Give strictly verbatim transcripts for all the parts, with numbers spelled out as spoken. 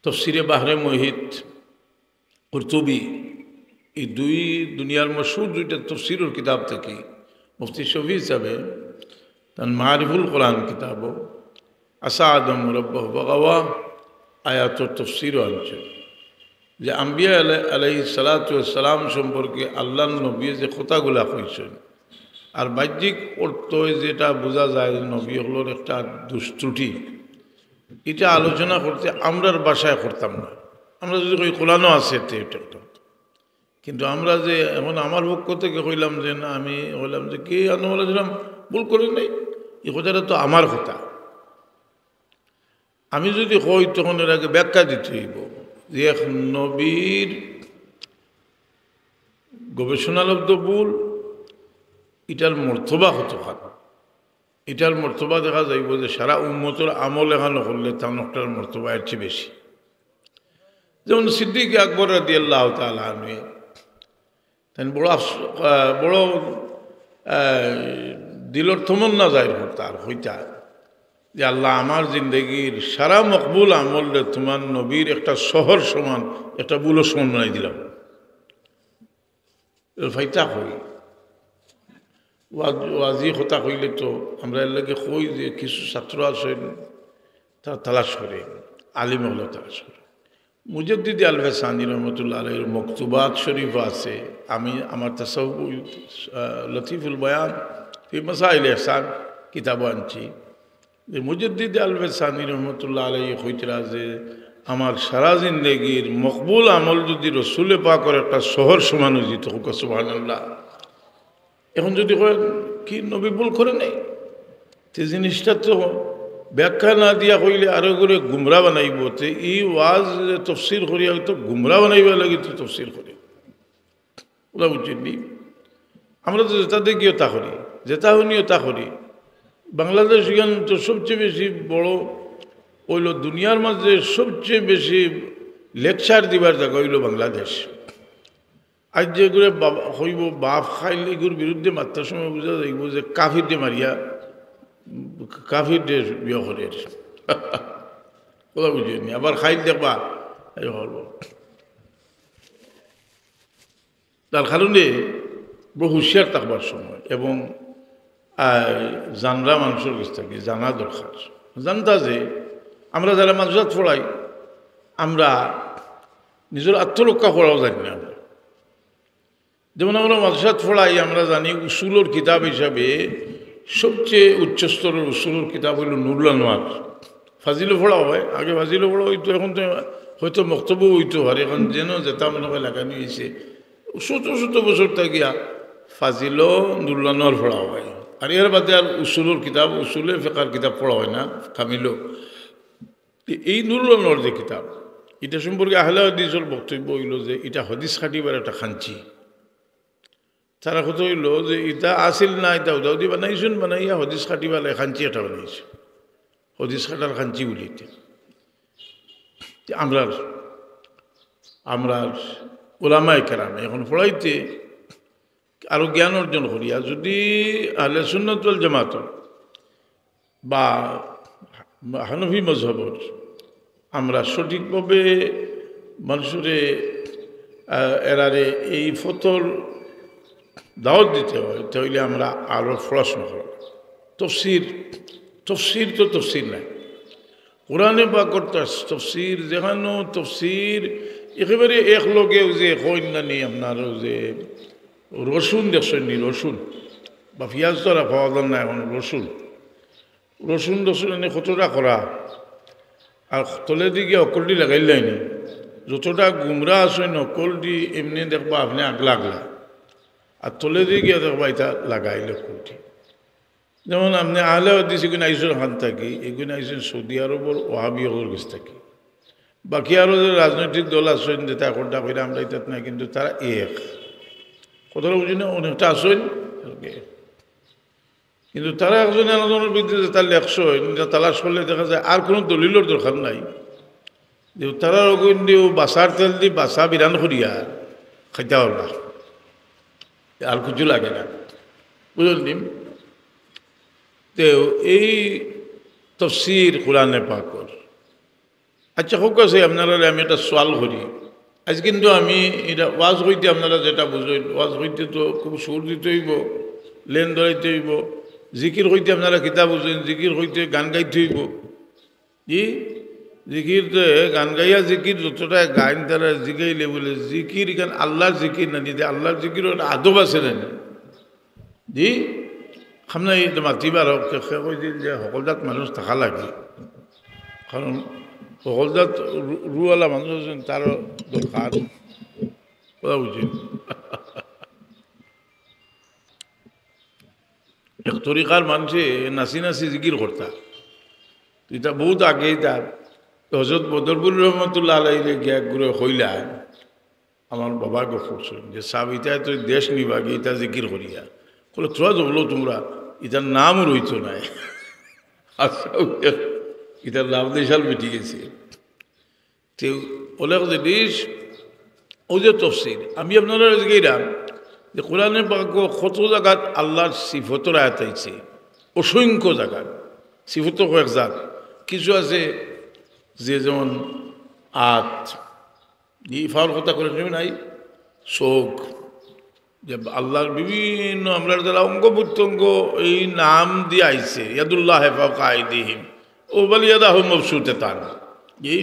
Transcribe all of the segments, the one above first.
তফসিরে বাহরে মুহিত, কুরতুবী, এই দুই দুনিয়ার মশহুর দুইটা তফসিরর কিতাব থাকি মুফতি শফি সাহেবে তান মারিফুল কোরআন কিতাবো আসা আদম রব্বাহু ফাগাওয়া আয়াতর তফসিরও আনছইন যে আম্বিয়া আলাই-, আলাইহিস সালাতু ওয়াস সালাম সম্পর্কে আল্লাহর নবী যে কথাগুলা কইছইন, আর বাহ্যিক অর্থ যেটা বুঝা যায় নবী অকলর একটা দুষ ত্রুটি, ইটা আলোচনা করতে আমরার ভাষায় করতাম না। আমরা যদি কই কোরআনো আছে, তে ইটা করতাম। কিন্তু আমরা যে এখন আমার পক্ষ থেকে কইলাম যে না, আমি কইলাম যে কি আদম আলাইহিস সালাম ভুল করে নাই, এই কথাটা তো আমার কথা। আমি যদি কই তখন এর আগে ব্যাখ্যা দিতে হইব যে এক নবীর গবেষণালব্ধ ভুল, ইটার মর্তবা কতখান। ইটার মর্তবা দেখা যাইব যে সারা উম্মতর আমল এখানো করলে তান একটার মর্তবা এর চেয়ে বেশি। যেমন সিদ্দিক আকবর রাদিয়াল্লাহু তাআলা আনহু, তাইন বড় আফস-, আহ, বড়, আহ, দিলর তমন্না জাহির করতা আর কইতা যে আল্লাহ, আমার জিন্দেগির সারা মকবুল আমলরে তোমার নবীর একটা শহর সমান, একটা বুলো সমান বানাই দিলাম। এর ফাইতা কই? ওয়াজ-, ওয়াজি কথা কইলে তো আমরা এর লাগি কই যে কিছু ছাত্র আছইন, তারা তালাশ করে, আলিম অকলও তালাশ করে। মুজাদ্দিদে আল ফেসানি রহমতুল্লাহ আলাইহির মকতুবাত শরীফ আছে। আমি আমার তাসাউফ, আহ, লতিফুল বয়ান ফি মাসাইল ইহসান কিতাব আনছি। যে মুজাদ্দিদে আল ফেসানি রহমতুল্লাহ আলাইহি কইতরা যে আমার সারা জিন্দেগির মকবুল আমল যদি রসুলে পাকর একটা শহর সমান হয়ে যেত, কউক্কা সুবহানাল্লাহ। এখন যদি কয় কি নবী ভুল করে নাই, তে জিনিসটা তো ব্যাখ্যা না দিয়া কইলে আরো করে গুমরা বানাইব। তে এই ওয়াজ যে তফসির করিয়া তো গুমরা বানাইবার লাগি তো তফসির করে। ওরা বুঝছেন নি? আমরা তো যেটা দেখিও তা করি, যেটা শুনিও তা করি। বাংলাদেশ এখান তো সবচেয়ে বেশি বড় হইল, দুনিয়ার মাঝে সবচেয়ে বেশি লেকচার দিবার জায়গা হইল বাংলাদেশ। আজ যে করে বাবা কইব, বাফ খাইল, এগুর বিরুদ্ধে মাততার সময় বুঝা যাইব যে কাফিররে মারিয়া, কাফিররে বিয়া করে। কথা বুঝেনি? আবার খাইল দেখবা, এই হলো। তার কারণে বড় হুঁশিয়ার থাকবার সময় এবং, আহ, জানরা মানুষের কাছ থেকে জানা দরকার। জানতা যে আমরা যারা মাদ্রাসাত পড়াই, আমরা নিজের আত্মরক্ষা করাও জানি না আমরা। যেমন আমরা মাদ্রাসাত পড়াই, আমরা জানি উসুলর কিতাব হিসাবে সবচেয়ে উচ্চ স্তরের উসুলর কিতাব হইল নুরুল আনোয়ার। ফাজিলও পড়া হয়, আগে ফাজিলও পড়া হইতো, এখন তো হয়তো মক্তবও হইতো পারে, এখন যেন যেটা মনে হয় লাগানি হয়েছে। শত শত বছর থাকিয়া ফাজিলও নুরুল আনোয়ার পড়া হয়। আর এর বাদে আর উসুলর কিতাব, উসুলে ফেকার কিতাব পড়া হয় না, কামিলও। তো এই নুরুল আনোয়ার যে কিতাব, এটা সম্পর্কে আহলে হাদিসর বক্তব্য হইল যে এটা হাদিস কাটিবার একটা খাঞ্চি। তারা কথা হইল যে এটা আসিল না, এটা হুদাহুদি বানাইছইন, বানাইয়া হাদিস কাটিবার লাগি খাঞ্চি একটা বানাইছইন। হাদিস কাটার খাঞ্চি বুলি এটা। তে আমরার, আমরার ওলামায়ে কেরাম এখন পড়াইতে আরো জ্ঞান অর্জন করিয়া যদি আহলে সুন্নাত ওয়াল জামাত বা হানাফি মজহবর আমরা সঠিকভাবে মানুষরে, আহ, এরারে এই ফতর দাওয়াত দিতে হয়, তাহলে আমরা আরো পড়াশোনা করব। তফসির, তফসির তো তফসির নাই। কোরআনে পাকর তফ-, তফসির, যেখানো তফসির একেবারে এক লগে যে কইন না নি আপনার ওই যে রসুন দেখছইন নি, রসুন বা পিঁয়াজ তো আর পাওয়া যায় না এখন, রসুন। রসুন, রসুন এনে কতটা করা, আর তলেদি গিয়া হকলটি লাগাইল যায়নি। যতটা গুমরা আছইন হকলটি এমনি দেখবা আপনে আগলা আগলা, আর তলেদি গিয়া দেখবা এটা লাগাইল হকলটি। যেমন আপনে আহলে হাদিস এগুন আইছইন খান থাকি, এগুন আইছইন সৌদি আরবর ওয়াহাবি অকলর গেছ থাকি। বাকি আরো যে রাজনৈতিক দল আছইন, যেটা একটা কইরা আমরা ইতাত নাই, কিন্তু তারা এক। কথাটা বুঝি না, অনেকটা আছইন। কিন্তু তারা একজন আরেকজনর বিরুদ্ধে যেটা লেখছইন, এটা তালাশ করলে দেখা যায় আর কোনো দলিলর দরকার নাই। যে তারা ওগুন দিও বাসার তেল দি বাসা বিরান করিয়া খাইতা পারবা, আর কিছু লাগে না, বুঝলেন নি? তো এই তফসির কোরআনে পাকর, আচ্ছা, হউক আছে, আপনারারে আমি একটা সওয়াল করি। আইজ কিন্তু আমি ইটা ওয়াজ কইতে আপনারা যেটা বুঝইন, ওয়াজ কইতে তো খুব সুর দিতে অইবো, লেন ধরাইতে অইবো, জিকির কইতে আপনারা কিতা বুঝইন, জিকির কইতে গান গাইতে অইবো। জি, জিকির তো গান গাইয়া জিকির যতটা গাইন তারা জিগাইলে বলে, জিকির ইখান আল্লার জিকির না নি, আল্লার জিকিরর একটা আদব আছে না নি? জি, সামনে এই যে মাতিবার হক, কে, কে কইছিল যে হকল জাত মানুষ থাকা লাগে, কারণ হকল জাত রু-, রুয়ালা মানুষ আছইন, তারও দরকার। কথা বুঝছেন? এক তরিকার মানষে নাচি নাচি জিকির করতা, ইটা বহুত আগে। ইটা হজরত বদরপুরি রহমতুল্লাহ আলাইরে গিয়া এক গুরু কইলা, আমার বাবা গো করছইন যে, "সাব, ইতায় তো দেশ নিবাগি, ইতা জিকির করিয়া।" কইলে, "তোরা জবলো তোমরা, ইতার নামও রইতো নায়।" আচ্ছা, ইতার নাম দেশাল মিটি গেছে। তে অলেক জিনিস, অউ যে তফসির, আমি আপনারারে জিগাইরাম যে কোরআনে পাকো কত জাগাত আল্লার সিফতর আয়াত আইছে, অসংখ্য জাগাত। সিফত তো কয়েক জাত, কিছু আছে যে যেমন আত, ই ফাওর কথা করে কেউ নাই, চোখ, যে আল্লার বিভিন্ন আমরার যারা অঙ্গ প্রত্যঙ্গ এই নাম দিয়া আইছে, ইয়াদুল্লাহি ফাওকা আইদিহিম, ও বাল ইয়াদাহু মাবসুতাতান। এই,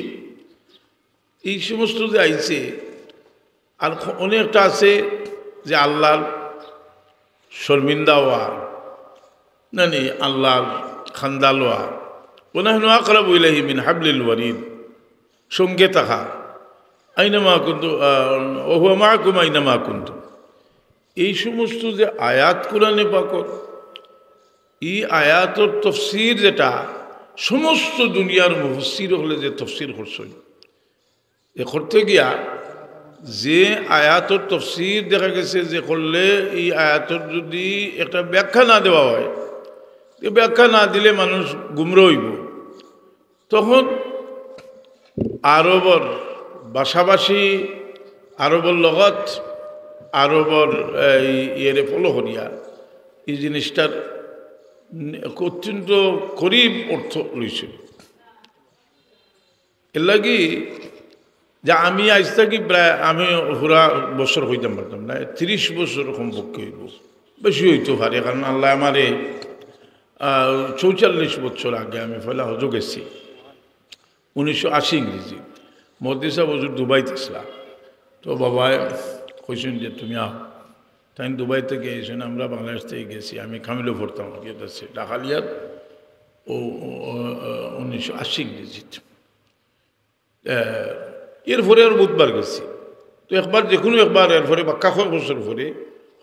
এই সমস্ত যে আইছে, আর খ-, অনেকটা আছে যে আল্লার শর্মিন্দা অওয়া, না নি, আল্লার খান্দা লওয়া, "ওয়া নাহনু আকরাবু ইলাইহি মিন হাবলিল ওয়ারিদ", সঙ্গে থাকা, "আইনামা কুনতু, আ, ওয়া হুয়া মাআকুম আইনামা কুনতুম।" এই সমস্ত যে আয়াত কোরআনে পাকর, এই আয়াতর তফসির যেটা সমস্ত দুনিয়ার মুফাসসির অকলে যে তফসির করছইন, এ করতে গিয়া যে আয়াতর তফসির দেখা গেছে যে করলে এই আয়াতর যদি একটা ব্যাখ্যা না দেওয়া হয়, এই ব্যাখ্যা না দিলে মানুষ গুমরা অইবো। তখন আরবর ভাষাভাষী, আরবর লগাত, আরবর এই ইয়েরে ফলো করিয়া এই জিনিসটার অত্যন্ত করিব অর্থ লইছে। এর লাগি যে আমি আইজ থাকি প্রায়, আমি পুরা বছর কইতাম পারতাম না, তিরিশ বছর কমপক্ষে অইবো, বেশি অইতো পারে, কারণ আল্লায় আমারে, আহ, চৌচল্লিশ বছর আগে আমি পয়লা হজো গেছি, উনিশশো আশি ইংরেজি। মুহাদ্দিস সাব হুজুর দুবাইত আছলা, তো বাবায় কইছইন যে, "তুমি আও।" তাইন দুবাই থাকি আইছইন, আমরা বাংলাদেশ থাকি গেছি, আমি কামিলো পড়তাম, কি আছে, ঢাকালিয়াত, ও, ও, ও, উনিশশো আশি ইংরেজিত। আহ, এরপরে আর বহুতবার গেছি। তো একবার, যে কোনো একবার, এরপরে বাক্কা কয়েক বছর পরে,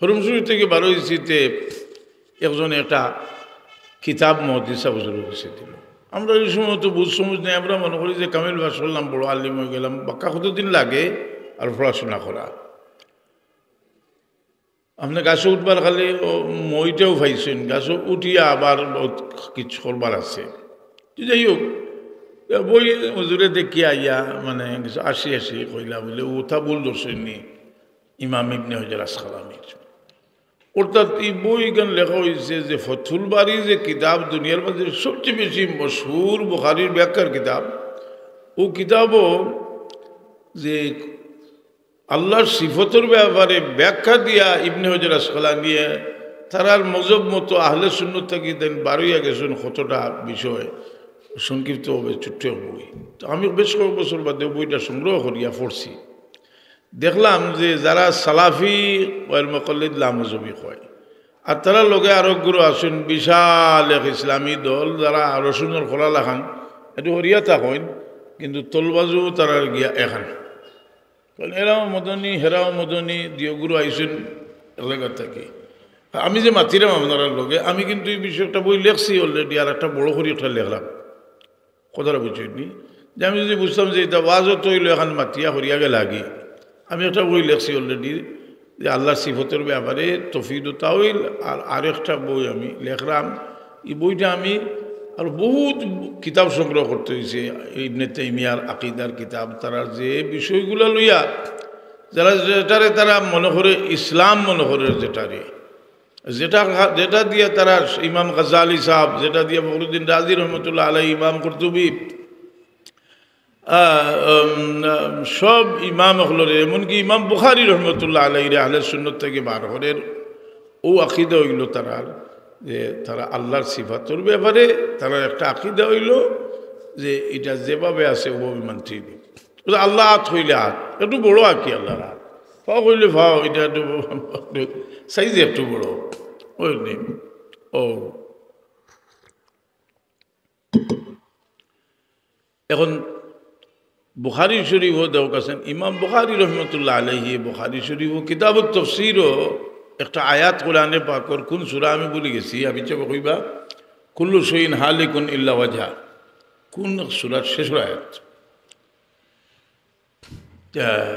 হরম শরীফ থাকি বার অইছি, তে একজনে একটা কিতাব মুহাদ্দিস সাব হুজুরর গেছে দিল। আমরা এই সময় তো বুঝ সমুঝ নাই, আমরা মনে করি যে কামিল পাশ করলাম, বড় আলিম অই গেলাম, বাক্কা কতদিন লাগে আর পড়াশোনা করা। আপনে গাছো উঠবার খালি ও মইটাও পাইছইন, গাছো উঠিয়া আবার বহুত কিছু করবার আছে। তো যাই হোক, এ বই হুজুরে দেখিয়া আইয়া মানে কিছু আশি আশি কইলা বলে, "ওটা ভুল ধরছইন নি, ইমাম ইবনে হাজার আসকালানির।" অর্থাৎ এই বইখান লেখা অইছে যে ফথুল বারী যে কিতাব দুনিয়ার মাঝে সবচেয়ে বেশি মশহুর বুখারীর ব্যাখ্যার কিতাব, ও কিতাবও যে আল্লার সিফতর ব্যাপারে ব্যাখ্যা দিয়া ইবনে হাজার আসকালানিয়ে তারার মজহব মতো আহলে সুন্নত থাকি দেন বারইয়া গেছইন কতটা বিষয়, সংক্ষিপ্তভাবে ছোট্ট এক বই। তো আমি বেশ কয়েক বছর বাদে বইটা সংগ্রহ করিয়া পড়ছি। দেখলাম যে যারা সালাফি ওয়াল মুকাল্লিদ লামজহবি কয়, আর তারার লগে আরো গুরু আছইন, বিশাল এক ইসলামী দল, যারা আরো সুন্দর খোলা লাখান, একটু হরিয়া থাকইন, কিন্তু তলবাজু তারার গিয়া এখান। কারণ এরাও মদনী, হেরাও মদনী, দিও গুরু আইছইন এলাকা থাকি। আমি যে মাতিরাম আপনারার লগে, আমি কিন্তু এই বিষয়ে একটা বই লেখছি already, আর একটা বড় করি একটা লেখলাম। কথাটা বুঝছইন নি? যে আমি যদি বুঝতাম যে এটা ওয়াজও তো অইলো, এখন মাতিয়া করিয়া গেলাগি। আমি একটা বই লেখছি already, যে আল্লার সিফতর ব্যাপারে তফিদ ও তাওইল, আর আরেকটা বই আমি লেখলাম। এই বইটা আমি আর বহুত কিতাব সংগ্রহ করতে অইছে, ইবনে তাইমিয়ার আকিদার কিতাব, তারা যে বিষয়গুলা লইয়া, যারা যেটারে তারা মনে করে ইসলাম মনে করে, যেটারে, যেটা, যেটা দিয়া তারা ইমাম গাজালি সাহেব, যেটা দিয়া ফখরুদ্দিন রাজি রহমতুল্লাহ আলাই, ইমাম কুরতুবী, আহ, উম, আহ, সব ইমাম অকলরে, এমনকি ইমাম বুখারী রহমতুল্লাহ আলাইহিরে আহলে সুন্নত থাকি বার করের। অউ আকিদা অইলো তারার যে তারা আল্লাহর সিফাতর ব্যাপারে তারার একটা আকিদা অইলো যে ইটা যেভাবে আছে অউভাবে মানতে অইবো। বুঝলে, আল্লাহ আত কইলে আত, একটু বড় আর কি আল্লাহর আত, পাও কইলে পাও, ইটা একটু সাইজে একটু বড়, অউ নি। অউ অখন বুখারী শরীফও দেও কাছেন, ইমাম বুখারী রহমতুল্লাহ আলাইহি বুখারী শরীফও কিতাবুত তফসিরও একটা আয়াত কোরআনে পাকর, কোন সূরা আমি ভুলি গেছি, আমি চাইবা কইবা, "কুল্লু শাইইন হালিকুন ইল্লা ওয়াজহা।" কোন সূরার শেষর আয়াত? তা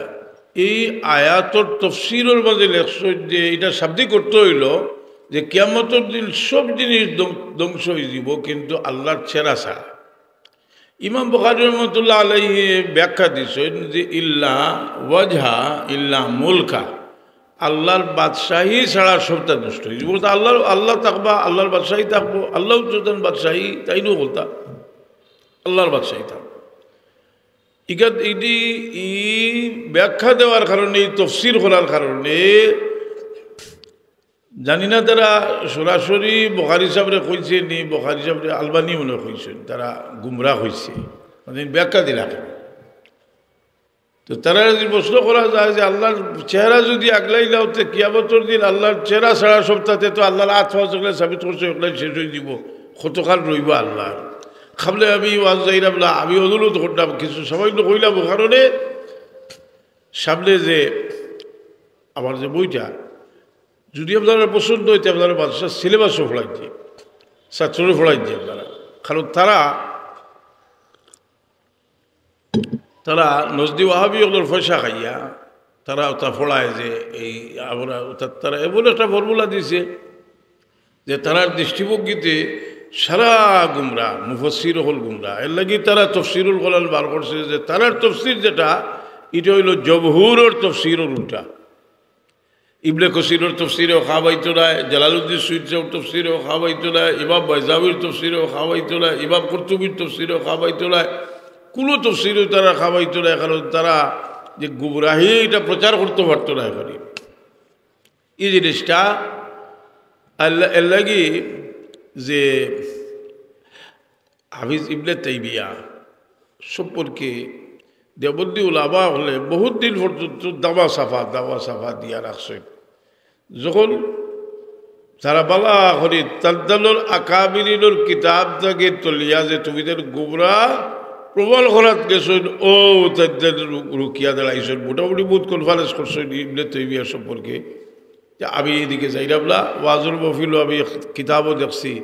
এই আয়াতর তফসিরর মাঝে লেখছইন যে ইটা শাব্দিক অর্থ অইলো যে কিয়ামতর দিন সব জিনিস ধ্বং-, ধ্বংস অইযিবো, কিন্তু আল্লাহর চেহারা ছাড়া। ইমাম বুখারী রহমতুল্লাহ আলাইহি ব্যাখ্যা দিছইন যে ইল্লা ওয়াজহা ইল্লা মুলকা, আল্লাহর বাদশাহী ছাড়া সবটা নষ্ট অইযিবো। বলতে আল্লাহর, আল্লাহ থাকবা, আল্লাহর বাদশাহী থাকবো, আল্লাহ তো তান বাদশাহী, তাইন বলতা আল্লাহর বাদশাহী থাকবো। ইকাত ইদি ই ব্যাখ্যা দেওয়ার কারণে, ই তফসির করার কারণে, জানি না তারা সরাসরি বুখারী সাবরে কইছে নি, বুখারী সাবরে আলবানী মনে কইছইন, তারা গুমরা কইছে, মানে ব্যাখ্যা দিলা কেনে? তো তারা যদি প্রশ্ন করা যায় যে আল্লাহর চেহারা যদি আগলাইলাও, তে কিয়ামতর দিন আল্লাহর চেহারা ছাড়া সবটাতে তো আল্লাহর আত পাও যেগুলা সাবিত করছে, ওগুলাই শেষ অইযিবো, কতকাল রইবো আল্লাহ? খাবলে আমি ওয়াজ যাইরাম না, আমি অনুরোধ করতাম, কিছু সামান্য কইলাম, ও কারণে সামনে যে আমার যে বইটা, যদি আপনারা পছন্দ অইতে আপনারা মাদ্রাসার সিলেবাসও পড়াইতে, ছাত্ররে পড়াইতে আপনারা, কারণ তারা তারা নজদি ওয়াহাবি অকলর পয়সা খাইয়া তারা ওটা পড়ায় যে এই আমরা ওটা তারা এমন একটা ফর্মুলা দিছে যে তারার দৃষ্টিভঙ্গিতে সারা গুমরা, মুফাসসির অকল গুমরা। এর লাগি তারা তফসিরুল কোরআন বার করছে যে তারার তফসির যেটা, ইটা অইলো জমহুরর তফসিরর উল্টা। ইবনে কসিরর তফসিরেও খাবাইতো নায়, জালালউদ্দিন সুয়ুতির তফসিরেও খাবাইতো নায়, ইমাম বাইজাবির তফসিরেও খাবাইতো নায়, ইমাম কুরতুবির তফসিরেও খাবাইতো নায়, কুনু তফসিরেও তারা খাবাইতো নায়, কারণ তারা যে গুমরাহি ইটা প্রচার করতো পারতো নায়। এখন ই জিনিসটা আল্লাহ, এর লাগি যে হাফিজ ইবনে তাইমিয়া সম্পর্কে দেওবন্দি উলামা অকলে বহুত দিন পর্যন্ত দাবা সাফা, দাবা সাফা দিয়া রাখছইন। যখন তারা বালা করি তান্তানোর আকাবিরিনোর কিতাব থাকি তুলিয়া যে তুমি তান গুমরা প্রমাণ করাত গেছইন, ও তান্তান রু-, রুকিয়া দাঁড়াইছইন, মোটামুটি বহুত কনফারেন্স করছইন ইবনে তাইমিয়া সম্পর্কে। যে আমি এদিকে যাইরাম না, ওয়াজর মহফিলও আমি এক কিতাবও দেখছি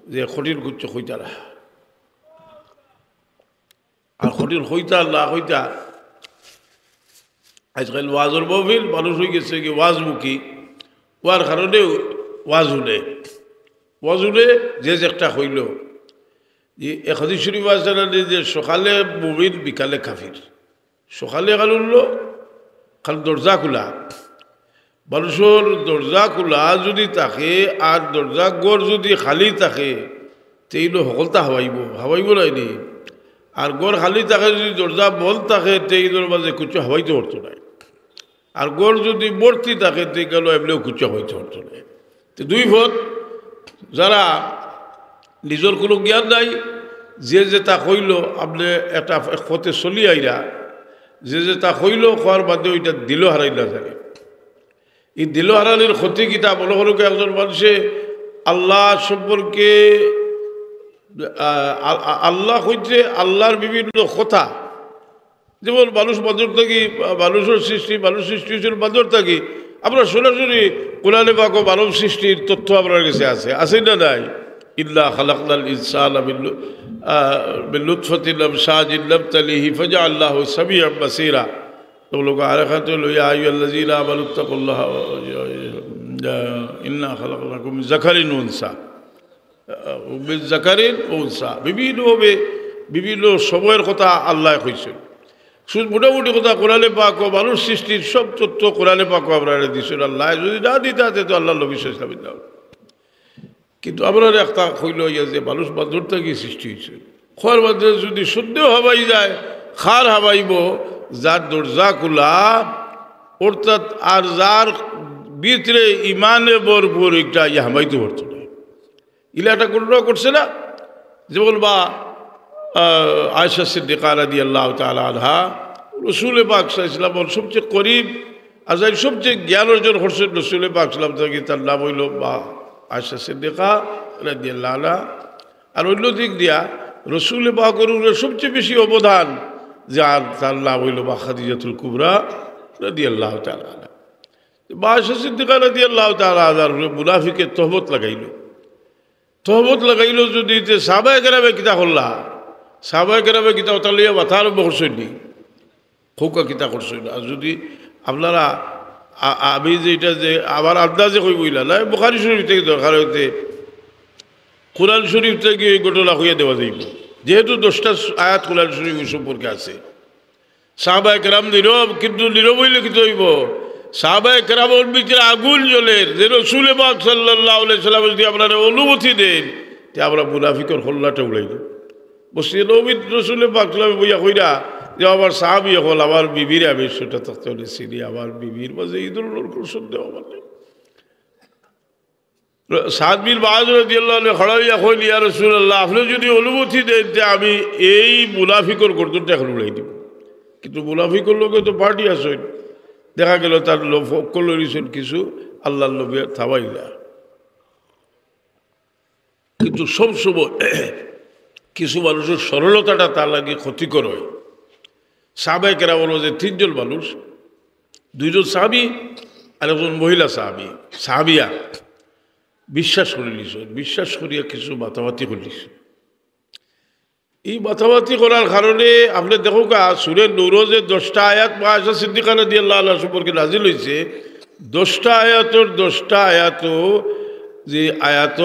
যে কঠিন কুচ্ছ কইতারা। আর কঠিন কইতা আর না কইতা, আজকাল ওয়াজর মহফিল মানুষ অইগেছে কি ওয়াজমুখী, ওয়ার কারণে ওয়াজ হুনে, ওয়াজ হুনে যে যে একটা কইলো। যে এক হাদিস শরীফ আছে না, যে সকালে মুমিন বিকালে কাফির। সকালে কাল উঠলো, কাল দরজা খোলা, মানুষর দরজা খোলা যদি থাকে আর দরজা ঘর যদি খালি থাকে, তে ইনো হকলতা হাবাইবো, হাবাইবো নায় নি? আর ঘর খালি থাকে যদি দরজা বন্ধ থাকে, তে ইনোর মাঝে কুচ্ছু হাবাইতো পারতো নায়। আর ঘর যদি ভর্তি থাকে, তে গেল এমনেও কুচ্ছু হাবাইতো পারতো নায়। তে দুই পথ, যারা নিজর কুনু জ্ঞান নাই, যে যেটা কইলো, আপনে একটা এক পথে চলি আইরা, যে যেটা কইলো, কওয়ার বাদে ওইটা দিলো হারাই না থাকে। এই দিলো হারানির ক্ষতি কিতা? মনে করো কি একজন মানুষে আল্লাহ সম্পর্কে, আ, আ, আ, আল্লাহ কইতে আল্লাহর বিভিন্ন কথা, যেমন মানুষ মাঝর থাকি, আ, মানুষর সৃষ্টি, মানুষ সৃষ্টি অইছে মাঝর থাকি। আমরা সরাসরি কোরআনে পাকো মানব সৃষ্টির তথ্য আমরার গেছে আছে, আছে না নাই? "ইন্না খালাকনাল ইনসানা মিন লু-, আ, মিন লুতফাতিন আমশাজিন নাবতালিহি ফাজাআলনাহু সামিআম বাসীরা।" তো লোক আরেক আয়াত অইলো, "ইয়া আইয়ুহাল্লাযীনা আমানুত্তাকুল্লাহা ওয়া, ইন্না খালাকনাকুম মিন যাকারিন ওয়া উনসা।" মিন যাকারিন ওয়া উনসা, বিভিন্নভাবে বিভিন্ন সময়র কথা আল্লায় কইছইন। শুধু মোটামুটি কথা কোরআনে পাকো মানুষ সৃষ্টির সব তথ্য কোরআনে পাকো আমরারে দিছইন আল্লায়। যদি না দিতা, তে তো আল্লাহর নবী সাল্লাল্লাহু আলাইহি ওয়াসাল্লাম না। কিন্তু আমরারে একটা কইলো ইয়া যে মানুষ মাঝর থাকি সৃষ্টি অইছে। কওয়ার বাদে যদি সন্দেহ হাবাই যায়, খার হামাইবো, যার দরজা খোলা, অর্থাৎ আর যার ভিতরে ইমানে ভরপুর, একটা ইয়া হামাইতে পারতো না। ইলা একটা ঘটনা ঘটছে না, যেমন বা, আহ, আয়েশা সিদ্দিকা রাদিয়াল্লাহু তাআলা আনহা, রসুল পাক সাল্লাল্লাহু আলাইহি ওয়াসাল্লামর সবচেয়ে করিব, আর যাই সবচেয়ে জ্ঞান অর্জন করছেন রসুল পাক সাল্লাল্লাহু আলাইহি ওয়াসাল্লাম, তার নাম হইল বা আয়েশা সিদ্দিকা রাদিয়াল্লাহু আনহা। আর অন্য দিক দিয়া রসুল পাকর উপরে সবচেয়ে বেশি অবদান, যার, তার নাম হইল বা খাদিজাতুল কুবরা রাদিয়াল্লাহু তাআলা আনহা। বা আয়েশা সিদ্দিকা রাদিয়াল্লাহু তাআলা আনহার উপরে মুনাফিকে তহমত লাগাইল। তহমত লাগাইল যদি, তে সাহাবায়ে কেরামে কিতা করলা? সাহাবায়ে কেরামে কিতা ওটা লইয়া মাথা আরম্ভ করছইন নি? খোকা কিতা করছইন? আর যদি আপনারা, আ-, আমি যে এটা যে আমার আন্দাজে কইব ইলা না, বুখারী শরীফ থেকে দরকার হইতে কোরআন শরীফ থেকে এই ঘটনা কইয়া দেওয়া যাইব, যেহেতু দশটা আয়াত কোরআন শরীফ সম্পর্কে আছে। সাহাবায়ে কেরাম নীরব, কিন্তু নীরব হইলে কিতা হইব? সাহাবায়ে কেরামর ভিতরে আগুন জ্বলের, যে রসুল পাক সাল্লাল্লাহু আলাইহি সাল্লাম যদি আপনারা অনুমতি দেন, তে আমরা মুনাফিকর হল্লাটা উড়াই দেব। মসজিদে নববীত রসুল পাক সাল্লামে বইয়া কইরা যে, "আমার সাহাবী হল, আমার বিবির আমি সেটা থাকতে হলে চিনি, আমার বিবির মাঝে এই ধরনের কোনো সন্দেহ আমার নেই।" সাদ বিন মুআজ রাদিয়াল্লাহু আনহু খাড়া হইয়া কইল, "ইয়া রাসূলুল্লাহ, আপনি যদি অনুমতি দেন, তে আমি এই মুনাফিকর গর্দনটা এখন উড়াই দিব।" কিন্তু মুনাফিকর লগে তো পার্টি আছে, দেখা গেল তার লো-, পক্ষ লইছেন কিছু, আল্লাহর নবী থামাইলা। কিন্তু সব সময় কিছু মানুষের সরলতাটা তার লাগি ক্ষতিকর হয়। সাহাবায়ে কেরামর মাঝে তিনজন মানুষ, দুইজন সাহাবী আর একজন মহিলা সাহাবী, সাহাবিয়া বিশ্বাস করিলিছইন, বিশ্বাস করিয়া কিছু মাতামাতি করিলিছইন। এই মাতামাতি করার কারণে আপনি দেখউক্কা, সূরা নূরো যে দশটা আয়াত মা আয়েশা সিদ্দিকা রাদিয়াল্লাহু আনহা সম্পর্কে নাজিল হইছে, দশটা আয়াতর দশটা আয়াত, যে আয়াত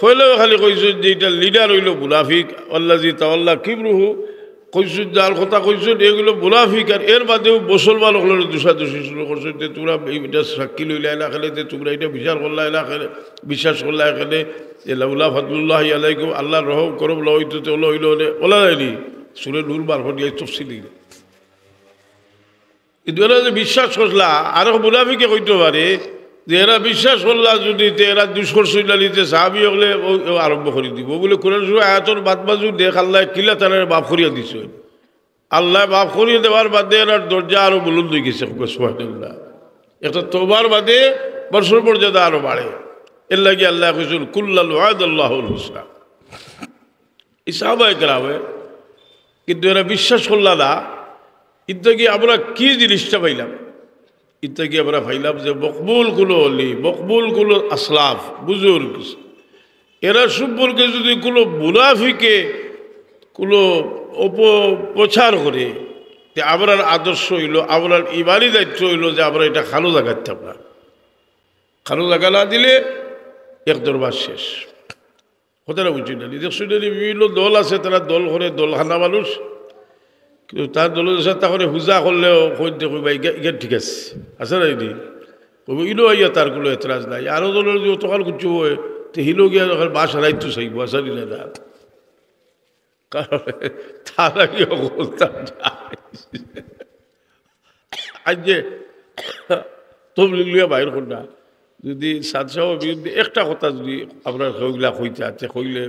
পয়লাও খালি কইছইন যে এটা লিডার হইল মুনাফিক, আল্লাযী তাওয়াল্লা কিবরুহু, কইছইন, যার কথা কইছইন, এগুলো মুনাফিক। আর এর বাদেও মুসলমান অকলরে দুষাদুষি শুরু করছইন যে, "তোমরা এটা সাক্ষী লইলায় না কেনে, যে তোমরা এটা বিচার করলায় না কেনে, বিশ্বাস করলায় না কেনে, যে লাউলা ফাদলুল্লাহি আলাইকুম, আল্লাহর রহম করম না হইতো, তে ওলা হইল নে, ওলা নায়নি।" সূরা নূর মারফত দিয়া তফসিল দিল। কিন্তু এরা যে বিশ্বাস করলা, আরো মুনাফিকে কইতে পারে যে এরা বিশ্বাস করলা যদি, তে এরা দুষ করছইন না নি, তে সাহাবী অকলে ও, ও আরম্ভ করি দিব। বলে কোরআন শরীফ আয়াতর বাদ বাজু দেখ, আল্লাহ কিলা তারারে মাফ করিয়া দিছইন। আল্লাহ মাফ করিয়া দেওয়ার বাদে এরার দরজা আরো বুলন্দ হয়ে গেছে। সুবহানাল্লাহ। একটা তওবার বাদে মানুষের মর্যাদা আরো বাড়ে। এর লাগি আল্লাহ কইছইন, "কুল্লান ওয়াদাল্লাহুল হুসনা।" এই সাহাবায়ে কেরামে কিন্তু এরা বিশ্বাস করলা না। ইত্যাদি আমরা কি জিনিসটা পাইলাম? ইত্যাদি আমরা পাইলাম যে মকবুল কুলো অলি, মকবুল কুলো আসলাফ, বুজুর্গ, এরা সম্পর্কে যদি কোনো মুনাফিকে কোনো অপপ্রচার করে, তে আমরার আদর্শ হইল, আমরার ইমানি দায়িত্ব হইল যে আমরা এটা কানো জাগাইতাম না। কানো জাগা না দিলে এক দরবার শেষ। কথাটা বুঝছইন না নি? দেখছইন না নি, বিভিন্ন দল আছে, তারা দল করে, দল খানা মানুষ। কিন্তু তার দলের সাথে তা করে হুজা করলেও কইতে কইবা, "ইগা, ইগা ঠিক আছে।" আছে না নি? কইবো, "ইনো আইয়া তার কোনো এতরাজ নাই।" আরো দলের যদি অতকাল কিছু হয়, তে হিলো গিয়া যখন বাস হারাইতো চাইবো, আছে নি না? কারণ তারা কি অবস্থা যায়? আজ যে তবলিগ লইয়া বাইর কর না, যদি সাদ সাহেবের বিরুদ্ধে একটা কথা যদি আপনার কেউগুলা কইতে আছে, কইলে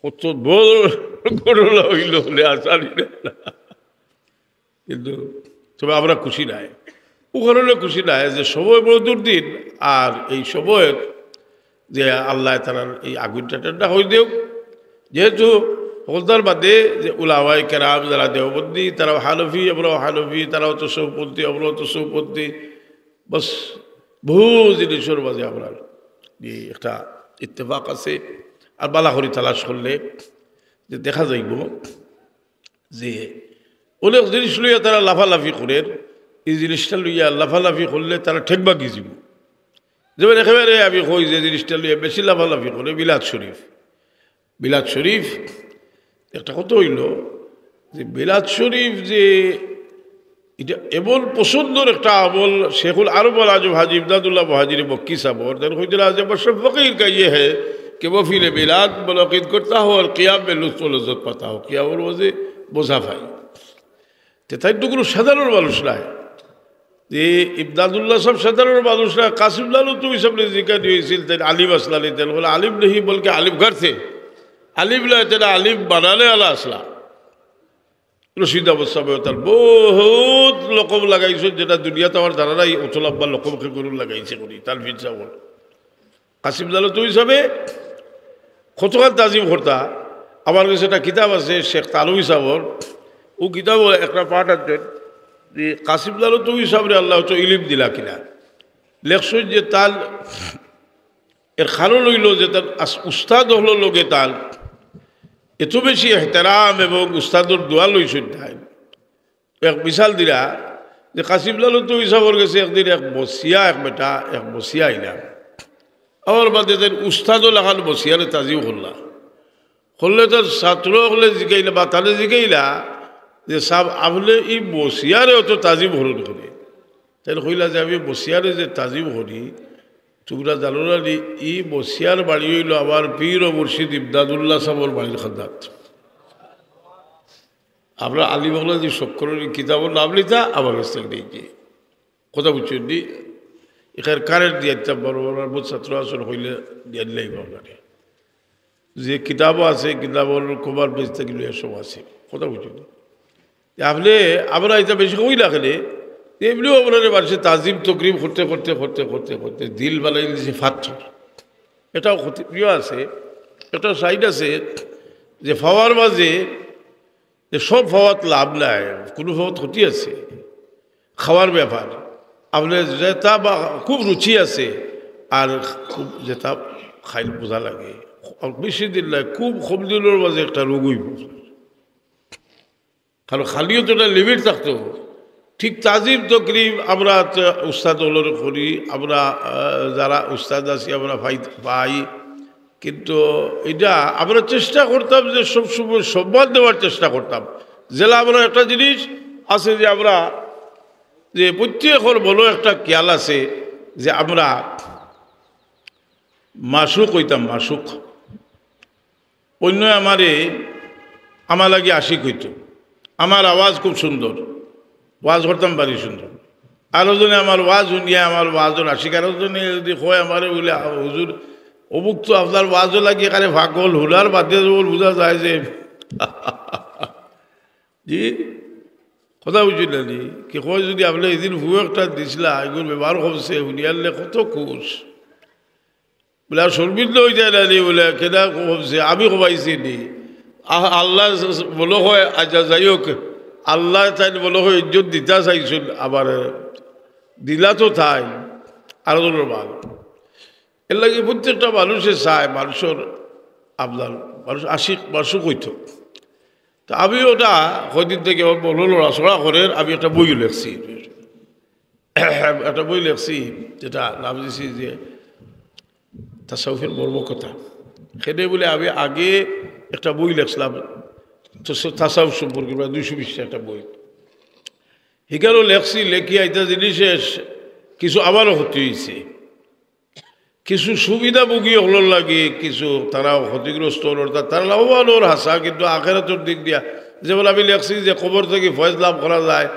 কত বড় ঘটনা হইল বলে আসানি না। কিন্তু তবে আমরা খুশি নাই, ও কারণে খুশি নাই যে সময় বড় দুর্দিন, আর এই সময় যে আল্লাহ তাআলার এই আগুনটা ঠান্ডা হয়ে দেও। যেহেতু হকলতার বাদে যে উলামায়ে কেরাম যারা দেওবন্দি, তারাও হানফি, আমরাও হানফি, তারাও তসৌফপন্থী, আমরাও তসৌফপন্থী, বাস বহু জিনিসের মাঝে আমরা এই একটা ইত্তেফাক আছে। আর বালা করি তালাশ করলে যে দেখা যাইব যে অনেক জিনিস লইয়া তারা লাফালাফি করের, এই জিনিসটা লইয়া লাফালাফি করলে তারা ঠেক ভাগি যাব। যেমন একেবারে আমি কই যে জিনিসটা লইয়া বেশি লাফালাফি করে মিলাদ শরীফ। মিলাদ শরীফ একটা কথা হইল যে মিলাদ শরীফ যে এটা এমন পছন্দর একটা আমল, শেখুল আরব আল আজম হাজী ইমদাদুল্লাহ মুহাজির মক্কি সাহেব, তার কইতে আছে, "বস ফকির কা ইয়ে হ্যায় কি মহফিল মিলাদ মুনাকিদ করতা হো আর কিয়াম মে লুৎফ ও লজ্জত পাতা হো।" কিয়ামর মাঝে মজা পাই। তে তাইন তো কুনু সাধারণ মানুষ নায়। যে ইমদাদুল্লাহ সাব সাধারণ মানুষ নায়, কাসিম লালু তো হিসাবে জিকানি অইছিল, তাইন আলিম আছলা নি, তাইন বলে, "আলিম নেহি বলকে আলিম ঘর সে।" আলিম নায়, তাইন আলিম বানানে আলা আছলা। রশিদ আহমদ সাবে তার বহুত লকব লাগাইছইন, যেটা দুনিয়াত আমার জানা নাই, অত লম্বা লকব কে করুন লাগাইছে করি, তার ফির সাবর। কাসিম লালু তো হিসাবে কতখান তাজিম করতা। আমার গেছে একটা কিতাব আছে শেখ তালবি সাবর, অউ কিতাবো একটা পাঠ আছে যে কাসিম লালু তো হিসাবে আল্লাহ তো ইলিম দিলা কিনা। লেখছইন যে তার এর কারণ অইলো যে তার আস-, উস্তাদ অকলর লগে তার এত বেশি এহতেরাম এবং উস্তাদর দোয়া লইছইন তাইন। এক মিসাল দিলা যে কাসিম লালু তো হিসাবর গেছে একদিন এক বসিয়া, এক বেটা, এক বসিয়া আইলা। আমার বাদে তাইন উস্তাদও লাখান বসিয়ারে তাজিম করলা। করলে তার ছাত্র অকলে জিকাইলা বা তারে জিকাইলা যে, "সাব, আপনে ই বসিয়ারে অত তাজিম করইন কেনে?" তাইন কইলা যে, "আমি বসিয়ারে যে তাজিম করি, তুমরা জানো না নি, ই বসিয়ার বাড়ি অইলো আমার পীর ও মুর্শিদ ইমদাদুল্লাহ সাবর বাড়ির খান্দাত।" আমরা আলিম অকলে যে সকলের কিতাবর নাম লিতা, আমার গেছ থাকি নেইছে। কথা বুঝছইন নি? এখানে কারেন্ট দিয়া দিতাম পারবো না, বহুত ছাত্র আছইন, কইলে দিয়া দিলাই পারবো না। যে কিতাবও আছে, কিতাবর কভার পেজ থাকি লইয়া সব আছে। কথা বুঝছইন নি? তে আপনে, আমরা ইতা বেশি কই না কেনে, এমনেও আপনারে মানুষে তাজিম তকরিম করতে, করতে, করতে, করতে, করতে দিল বানাই দিছে পাথর। এটাও ক্ষতি, ইয়ে আছে, একটা সাইড আছে যে পাওয়ার মাঝে যে সব পাওয়াত লাভ নাই, কুনু পাওয়াত ক্ষতি আছে। খাওয়ার ব্যাপার, আপনে যেটা বা খুব রুচি আছে, আর খুব যেটা খাইল বোঝা লাগে, আর বেশি দিন নাই, খুব কম দিনর মাঝে একটা রোগ অইবো। কারণ খালিও তো একটা লিমিট থাকতো। ঠিক তাজিম তকরিম আমরা তো উস্তাদ অকলরে করি, আমরা, আহ, যারা উস্তাদ আছি আমরা পাই, পাই। কিন্তু এটা আমরা চেষ্টা করতাম যে সবসময় সম্মান দেওয়ার চেষ্টা করতাম। যেলা আমরা একটা জিনিস আছে যে আমরা যে প্রত্যেকর মনো একটা খেয়াল আছে যে আমরা মাশুক অইতাম, মাশুক। অইন্য আমারে, আমার লাগি আশিক অইতো। আমার আওয়াজ খুব সুন্দর, ওয়াজ করতাম ভারি সুন্দর। আরো জনে আমার ওয়াজ হুনিয়া আমার ওয়াজর আশিক, আরো জনে যদি কয় আমারে বুলে, "আ, হুজুর, অমুক তো আপনার ওয়াজও লাগি এখানে পাগল, হুনার বাদে যেমন বুঝা যায় যে।" জি, কথা বুঝছইন না নি? কি কয় যদি আপনে এদিন ফুয়ো একটা দিছলা, এগুর ব্যবহার কমছে, হুনিয়ারলে কত খুশ। বুলে, "আর শর্মিন্দা অই যায় না নি?" বুলে, "কেডা কমছে? আমি কমাইছি নি?" আহ, আল্লাহ মনো কয়, আচ্ছা, যাই হোক, আল্লাহ তাইন মনো কয় ইজ্জত দিতা চাইছইন, আবার দিলা তো তাইন, আরো ধন্যবাদ। এর লাগি প্রত্যেকটা মানুষে চায়, মানুষর আপনার মানুষ আশিক, মাশুক অইতো। তো আমি ওটা কয়দিন থাকি আমার মনো লড়াচড়া করের, আমি একটা বই লেখছি। একটা বই লেখছি, যেটা নাম দিছি যে তাসাউফের মর্মকথা। সেটা বুলে আমি আগে একটা বই লেখছিলাম, তো সে তাসাউফ সম্পর্কে প্রায় দুইশো পৃষ্ঠা একটা বই। হিকারও লেখছি, লেখিয়া ইতা জিনিসে কিছু আমারও ক্ষতি অইছে। কিছু সুবিধাভোগী অকলর লাগি, কিছু তারাও ক্ষতিগ্রস্ত অইন, অর্থাৎ তারা লাভবান অইন হাছা, কিন্তু আখেরাতর দিক দিয়া, যেমন আমি লেখছি যে কবর থাকি ফয়েজ লাভ করা যায়,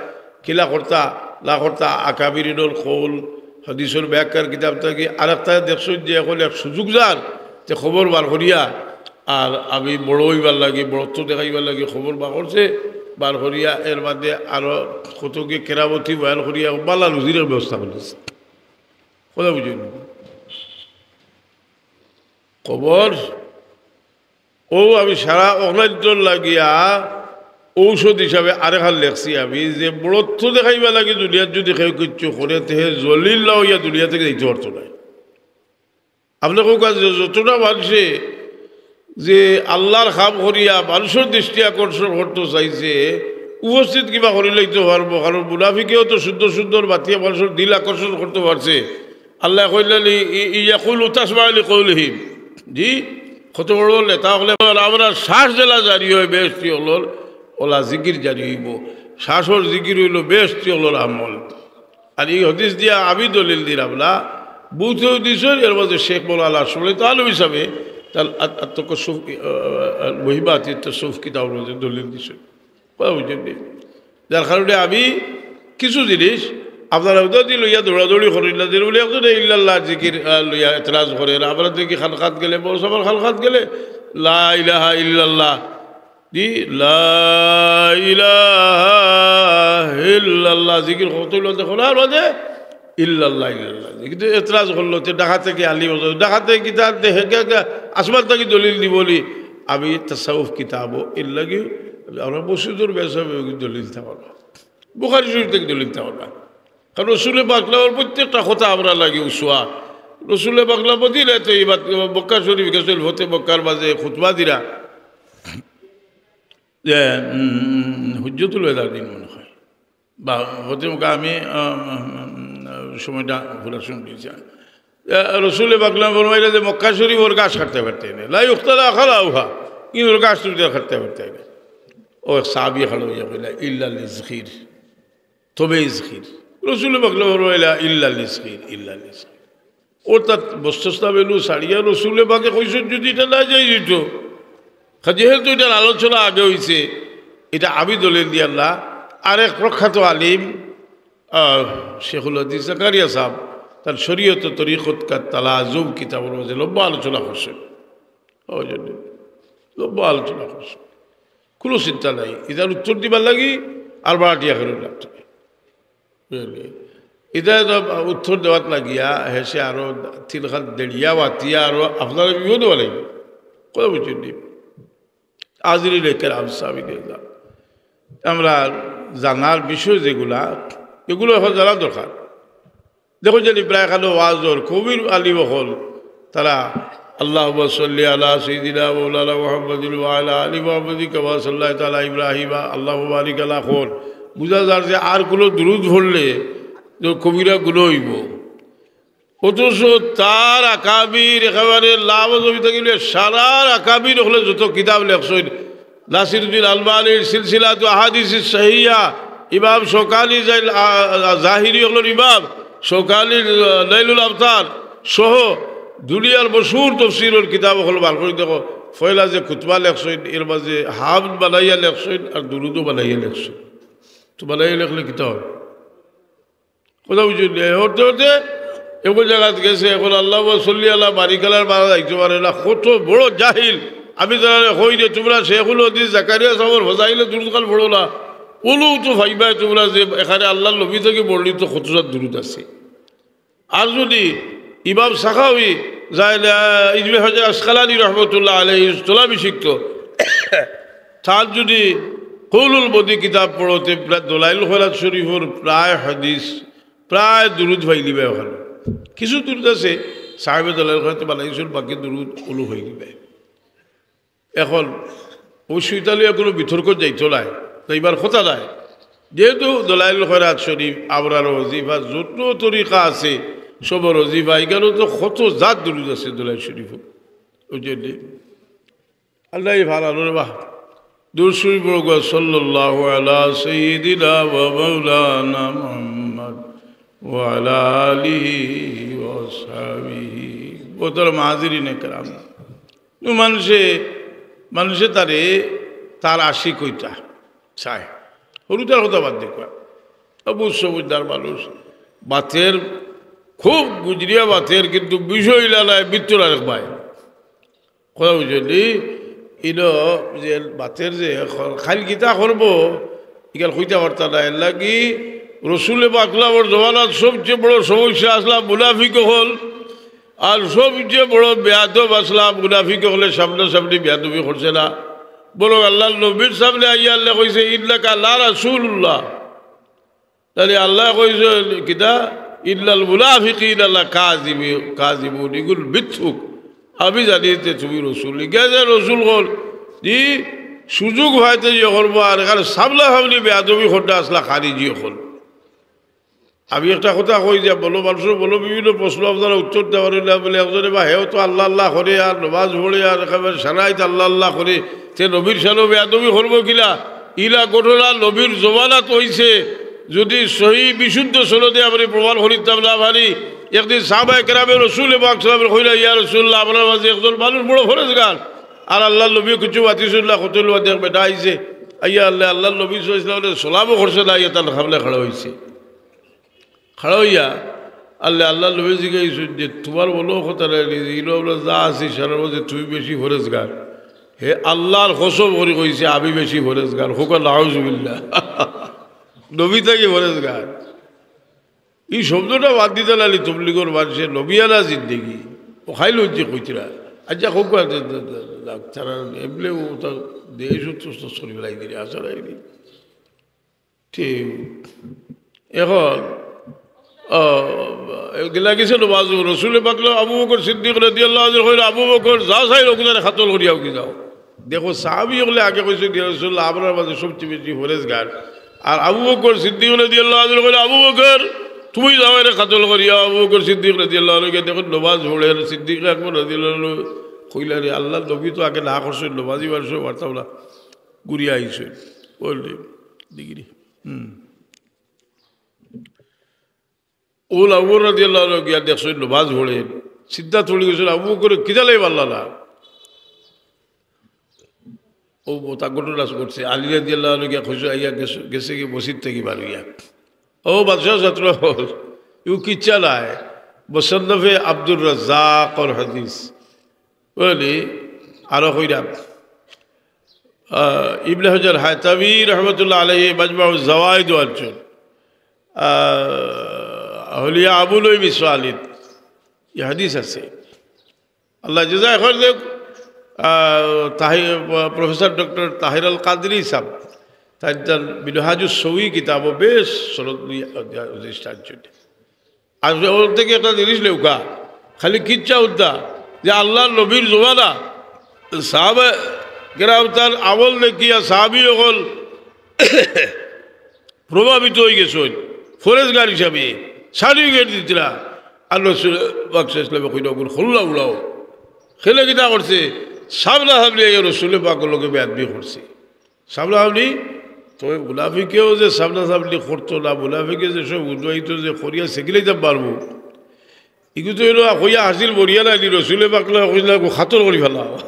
কিলা করতা, না করতা, আকাবিরিনর কৌল, হাদিসর ব্যাখ্যার কিতাব থাকি, আর একটা দেখছইন যে এখন এক সুযোগ যার, যে কবর বার করিয়া, আর আমি বড় অইবার লাগি, বড়ত্ব দেখাইবার লাগি কবর বার করছে, বার করিয়া এর মধ্যে আরো কত কি কেরামতি বয়ান করিয়া বালা রুজির ব্যবস্থা করেছে। কথা বুঝছইন নি? কবর, ও আমি সারা অকলাইন্তর লাগিয়া ঔষধ হিসাবে আরেকখান লেখছি আমি, যে বড়ত্ব দেখাইবার লাগি দুনিয়াত যদি কেউ কিচ্ছু করে, তে হে জলিল্লা অইয়া দুনিয়া থাকি যাইতে পারতো নায়। আপনে কউক্কা যে যতটা মানষে যে আল্লার কাম করিয়া মানষর দৃষ্টি আকর্ষণ করতো চাইছে, উপস্থিত কিবা করিলাইতো পারবো, কারণ মুনাফিকেও তো সুন্দর সুন্দর মাতিয়া মানষর দিল আকর্ষণ করতো পারছে। আল্লায় কইলা নি, ই-, ই-, ইয়াকুলু তাসমা লিকাউলিহিম। জি, কত বড় নেতা অকলে, আমরা শ্বাস যেলা জারি অয় বেহেশতি অকলর, ওলা জিকির জারি অইবো। শ্বাসর জিকির অইলো বেহেশতি অকলর আমল। আর ই হাদিস দিয়া আমি দলিল দিরাম না, বুঝতেও দিছইন, এর মাঝে শেখ মৌলানা আশরাফ আলী থানভী সাবে তার আত-, আত্মকশফ, আহ, আহ, মুহিম্মাত তাসাউফ কিতাবর মাঝে দলিল দিছইন। কথা বুঝছইন নি? যার কারণে আমি কিছু জিনিস আপনারা হুদা দি লইয়া দৌড়াদৌড়ি করি না, যেন বলে একজনে ইল্লাল্লাহ জিকির, আহ, লইয়া এতরাজ করে না। আমরা দেখি খানকাত গেলে, বড় সবার খানকাত গেলে, লা ইলাহা ইল্লাল্লাহ, জি, লা ইলাহা ইল্লাল্লাহ জিকির কত হইল, দেখো না, আর মাঝে ইল্লাল্লাহ, ইল্লাল্লাহ। কিন্তু এতরাজ করলো, তে ডাকাতে কি আলী বলতো, ডাকাতে কি তার দেহে কে, কে আসমান থাকি দলিল দিব বলি? আমি তাসাউফ কিতাবও এর লাগি, আমরা মসজিদর বেসবে দলিল দিতে পারবো, বুখারী শরীফ থাকি দলিল দিতে পারবো। কারণ রসুলে পাকলামর প্রত্যেকটা কথা আমরা লাগি উসওয়া। রসুলে পাকলাম মদিনায় তো এই বাত, মক্কা শরীফ গেছিল, ফতে মক্কার মাঝে খুতবা দিরা, যে, উম, হুজ্জতুল বেদার দিন মনে হয়, বা ফতে মক্কা, আমি, আহ, উম, সময়টা ভুলার সময় দিয়েছি। আহ, রসুলে পাকলাম ফরমাইলা যে মক্কা শরীফর গাছ কাটতে পারতে না, লা ইউক্তালা খালাউহা, কিন্তু গাছ তুমি কাটতে পারতে না। ও এক সাহাবী খালো ইয়া কইলা, ইল্লা লিজখির, তবে ইজখির। রসুলে পাকলাম ফরমাইলা, ইল্লা লিজখির, ইল্লা লিজখির। অর্থাৎ বস্তস্তাবেলু ছাড়িয়া রসুলে পাকে কইছেন, যদি এটা না যাই দিত, যেহেতু এটার আলোচনা আগে হইছে, এটা আমি দলিল দিয়ার না। আরেক প্রখ্যাত আলিম, আহ, শেখুল হাদিস জাকারিয়া সাহেব, তার শরীয়ত ও তরিকত কা তালাজুম কিতাবর মাঝে লম্বা আলোচনা করছেন। ওই জন্য লম্বা আলোচনা করছেন, কোনো চিন্তা নাই। এটার উত্তর দিবার লাগি আর বাড়াটিয়া ফেরত লাগতো। বুঝলি? এটা তো উত্তর দেওয়াত লাগিয়া হেসে আরো তিন খান দেড়িয়া বাতিয়া আরো আপনারা বিপদ বানাইবে। কথা বুঝছেন নি? হাজিরিনে কেরাম, সামিইনে কেরাম, আমরা জানার বিষয় যেগুলা, এগুলো এখন জানা দরকার। দেখো যে প্রায় খানো ওয়াজর কবির আলী বকল, তারা আল্লাহুম্মা সাল্লি আলা সাইয়্যিদিনা মাওলানা মুহাম্মাদিন ওয়া আলা আলি মুহাম্মাদিন কামা সাল্লাইতা আলা ইব্রাহিম, আল্লাহুম্মা বারিক আলা কল। বুঝা যার যে আর কোনো দুরুদ পড়লে তো কবিরা গুলো হইব। অথচ তার আকাবির একেবারে লাভ জমি থাকিলে সারার আকাবির হলে যত কিতাব লেখছইন, নাসিরুদ্দিন আলবানির সিলসিলাতু আহাদিস সহিয়া, ইমাম শৌকানি জাইল-, আ-, আ-, জাহিরি হকলর ইমাম, শৌকানির, আ, নাইলুল আবতার সহ দুনিয়ার মশহুর তফসিরর কিতাব হকল বার করি দেখো, পয়লা যে খুতবা লেখছইন, এর মাঝে হামদ বানাইয়া লেখছইন আর দুরুদও বানাইয়া লেখছইন। তো বানাইয়া লেখলে কিতা হয়? কথা বুঝছেন নি? হতে হতে এমন জায়গাত গেছে, এখন আল্লাহুম্মা সাল্লি আলা বারিক আলার বারা যাইতে পারে না। কত বড় জাহিল! আমি তারারে কই যে, তোমরা শেখুল হাদিস জাকারিয়া সাহেবর ফজাইলে দুরুদ খান পড়ো না, ওগুলো তো পাইবায় তোমরা যে এখানে আল্লাহর নবী থেকে বর্ণিত কত জাত দুরুদ আছে। আর যদি ইমাম সাখাউই যায় না, ইবনে হাজার আসকালানী রহমতুল্লাহ আলাইহি ইসলামী শিখত, তার যদি কৌলুল বদী কিতাব পড়তে প্রায় দলাইল খয়রাত শরীফর প্রায় হাদিস, প্রায় দুরুদ পাইলিবে ওখানে। কিছু দুরুদ আছে সাহেবে দলাইল খয়রাতে বানাইছইন, বাকি দুরুদ উলু হয়ে দিবে। এখন অবশ্যই তাহলে কোনো বিতর্ক যাইতো নাই, যাইবার কথা নাই। যেহেতু দলাইল খয়রাত শরীফ, আবরার ওজিফা, যত তরিকা আছে, সবর ওজিফা, এখানে তো কত জাত দুরুদ আছে দলাইল শরীফ। ওই জন্যে আল্লাহ ভালো রে বাহ। দুরুদ শরীফ পড়ো গো, সাল্লাল্লাহু আলা সাইয়্যিদিনা ওয়া মাওলানা মুহাম্মদ ওয়া আলা আলিহি ওয়া সাহবিহি। মোহতারাম হাজিরিনে কেরাম, নু মানুষে, মানুষে তারে তার আশিক কইতা চায়। হুরুতার কথা বাদ দেখবা। অবু সবুজদার মানুষ, বাতের খুব গুজরিয়া বাতের, কিন্তু বিষয় ইলা নাই, ভিতর আরেক ভাই। কথা বুঝলি? ইনো যে বাতের যে খ-, খাইল কিতা করবো, ইকাল কইতা পারতা না। এর লাগি রসুলে পাকলামর জমানাত সবচেয়ে বড় সমস্যা আসলা মুনাফিক হল, আর সবচেয়ে বড় বেয়াদব আসলা মুনাফিক হলে সামনাসামনি বেয়াদবি করছে না, বরং আল্লাহর নবীর সামনে আইয়া আল্লাহ কইছে, "ইন্নাকা লা রাসূলুল্লাহ।" তাহলে আল্লাহ কইছে কিতা? "ইন্নাল মুনাফিকিনা লা কাযিবু-, কাযিবুন।" ইগুল মিথ্যুক। আমি জানি যে তুমি রসুল। গেছে রসুল হল, জি, সুযোগ হয়তো ইয়ে করবো, আর এখানে সামনাসামনি বেয়াদবি করতে আসলা খারিজি হল। আমি একটা কথা কই যে বলো, মানুষের বলো, বিভিন্ন প্রশ্ন আপনারা উত্তর দেওয়ার না বলে, একজনে বা হেও তো আল্লাহ আল্লাহ করে আর নমাজ পড়ে আর একেবারে সারাইত আল্লাহ আল্লাহ করে, তে নবীর সাথে বেয়াদবি করবো কিলা? ইলা ঘটনা নবীর জমানাত হইছে। যদি সহি বিশুদ্ধ সনদে আমরা প্রমাণ করিতাম না পারি, একদিন সাহাবায়ে কেরামে রসুলে পাক সাল্লাল্লাহু আলাইহি ওয়াসাল্লাম কইলা, "ইয়া রাসূলুল্লাহ, আপনার মাঝে একজন মানুষ বড় ফরেজগার, আর আল্লাহর নবী কিছু মাতিছইন না, কত লোক দেখ বেটা আইছে।" আইয়া আল্লাহ, আল্লাহর নবী সাল্লাল্লাহু আলাইহি ওয়াসাল্লামরে সলামও করছে না, আইয়া তান সামনে খাড়া অইছে। খাড়া অইয়া আল্লাহ, আল্লাহর নবী জিগাইছইন যে, "তুমার মনো কথা নাই নি যে ইনো আমরা যা আছি, সারার মধ্যে তুমি বেশি ফরেজগার?" হে আল্লাহর কসম করি কইছে, "আমি বেশি ফরেজগার।" কউক্কা নাউজুবিল্লাহ। নবী থাকি ফরেজগার। ই শব্দটা বাদ দিতা নাইলে তবলিগর মানষে নবিয়ানা জিন্দেগি। ও খাইল হচ্ছে কইতরা। আচ্ছা, কউক্কা, তারা এমনে ও তার দেশ ও তো তসরি ফেলাই দিলে, আসা নাই নি। ঠিক। এখন, আহ, গেলা গেছে নমাজ, রসুলে পাক আবু বকর সিদ্দিক রাদিয়াল্লাহু আনহু কইরা, "আবু বকর, যা চাইর অগুরে কাতল করিয়া অগি যাও।" দেখো, সাহাবী অকলে আগে কইছইন, "ইয়া রাসূলুল্লাহ, আমরার মাঝে সবচেয়ে বেশি ফরেজগার।" আর আবু বকর সিদ্দিক রাদিয়াল্লাহু আনহু কইরা, "আবু বকর, তুমি যাও এরে কাতল করিয়া।" আবু বকর সিদ্দিক রাদিয়াল্লাহু আনহু গিয়া দেখইন নমাজ পড়ের, সিদ্দিক আকবর রাদিয়াল্লাহু আনহু কইলা, "রে আল্লাহর নবী তো আগে না করছইন, নমাজি মানষে পারতাম না।" ঘুরিয়া আইছইন। বললে, "ডিগ্রি।" হুম। অউ আবু বকর রাদিয়াল্লাহু আনহু গিয়া দেখছইন নমাজ পড়ের, সিদ্ধাত পড়ি গেছইন, আবু বকরে কিতা লাগি মারলা না? অউ বতা ঘটনা ঘটছে, আলী রাদিয়াল্লাহু আনহু গিয়া কইছইন, আইয়া গেছে, গেছে গিয়া মসজিদ থাকি বার অইয়া। ও বাদশাহ ছাত্র, ইউ কিচ্ছা নায়, মুসান্নাফে আব্দুর রাজ্জাকর হাদিস। বুঝলি? আরো কইরাম, আহ, ইবনে হাজার হায়তামি রহমতুল্লাহ আলাইহি মাজমাউজ জাওয়াইদ আনছইন, আহ, হুলিয়া আবু নুঈম ইসফাহানিত ই হাদিস আছে। আল্লাহ জাযায় খায়র দেউক, আহ, তাহি-, প্রফেসর ডক্টর তাহির আল কাদরি সাহেব, তাইন তান মিনহাজুস সৌই কিতাবো বেশ সনদ নিয়া দৃষ্টান্ত। আর ওর থাকি একটা জিনিস লেখা, খালি কিচ্ছা উদ্দা যে আল্লাহর নবীর জমানা সাহাবা কেরাম তান আমল দেখিয়া সাহাবী অকল প্রভাবিত অই গেছইন, ফরেজগার হিসাবে সার্টিফিকেট দিতরা। আর রসুল পাক সাল্লাল্লাহু আলাইহি ওয়াসাল্লামে কইলা, "অগুর খোল্লা উড়াও।" খেলে কিতা করছে? সামনাসামনি আইয়া রসুল পাকর লগে বেয়াদবি করছে। সামনাসামনি, তবে মুনাফিকেও যে সামনাসামনি করতো না, মুনাফিকে যে সব উদ্বাহিত যে করিয়া সেগুলাই তো পারবো। ইগু তো এলো কইয়া হাসিল বরিয়া নাইলি, রসুলে পাকলা কইলা, "কাতল করি ফেলাও।"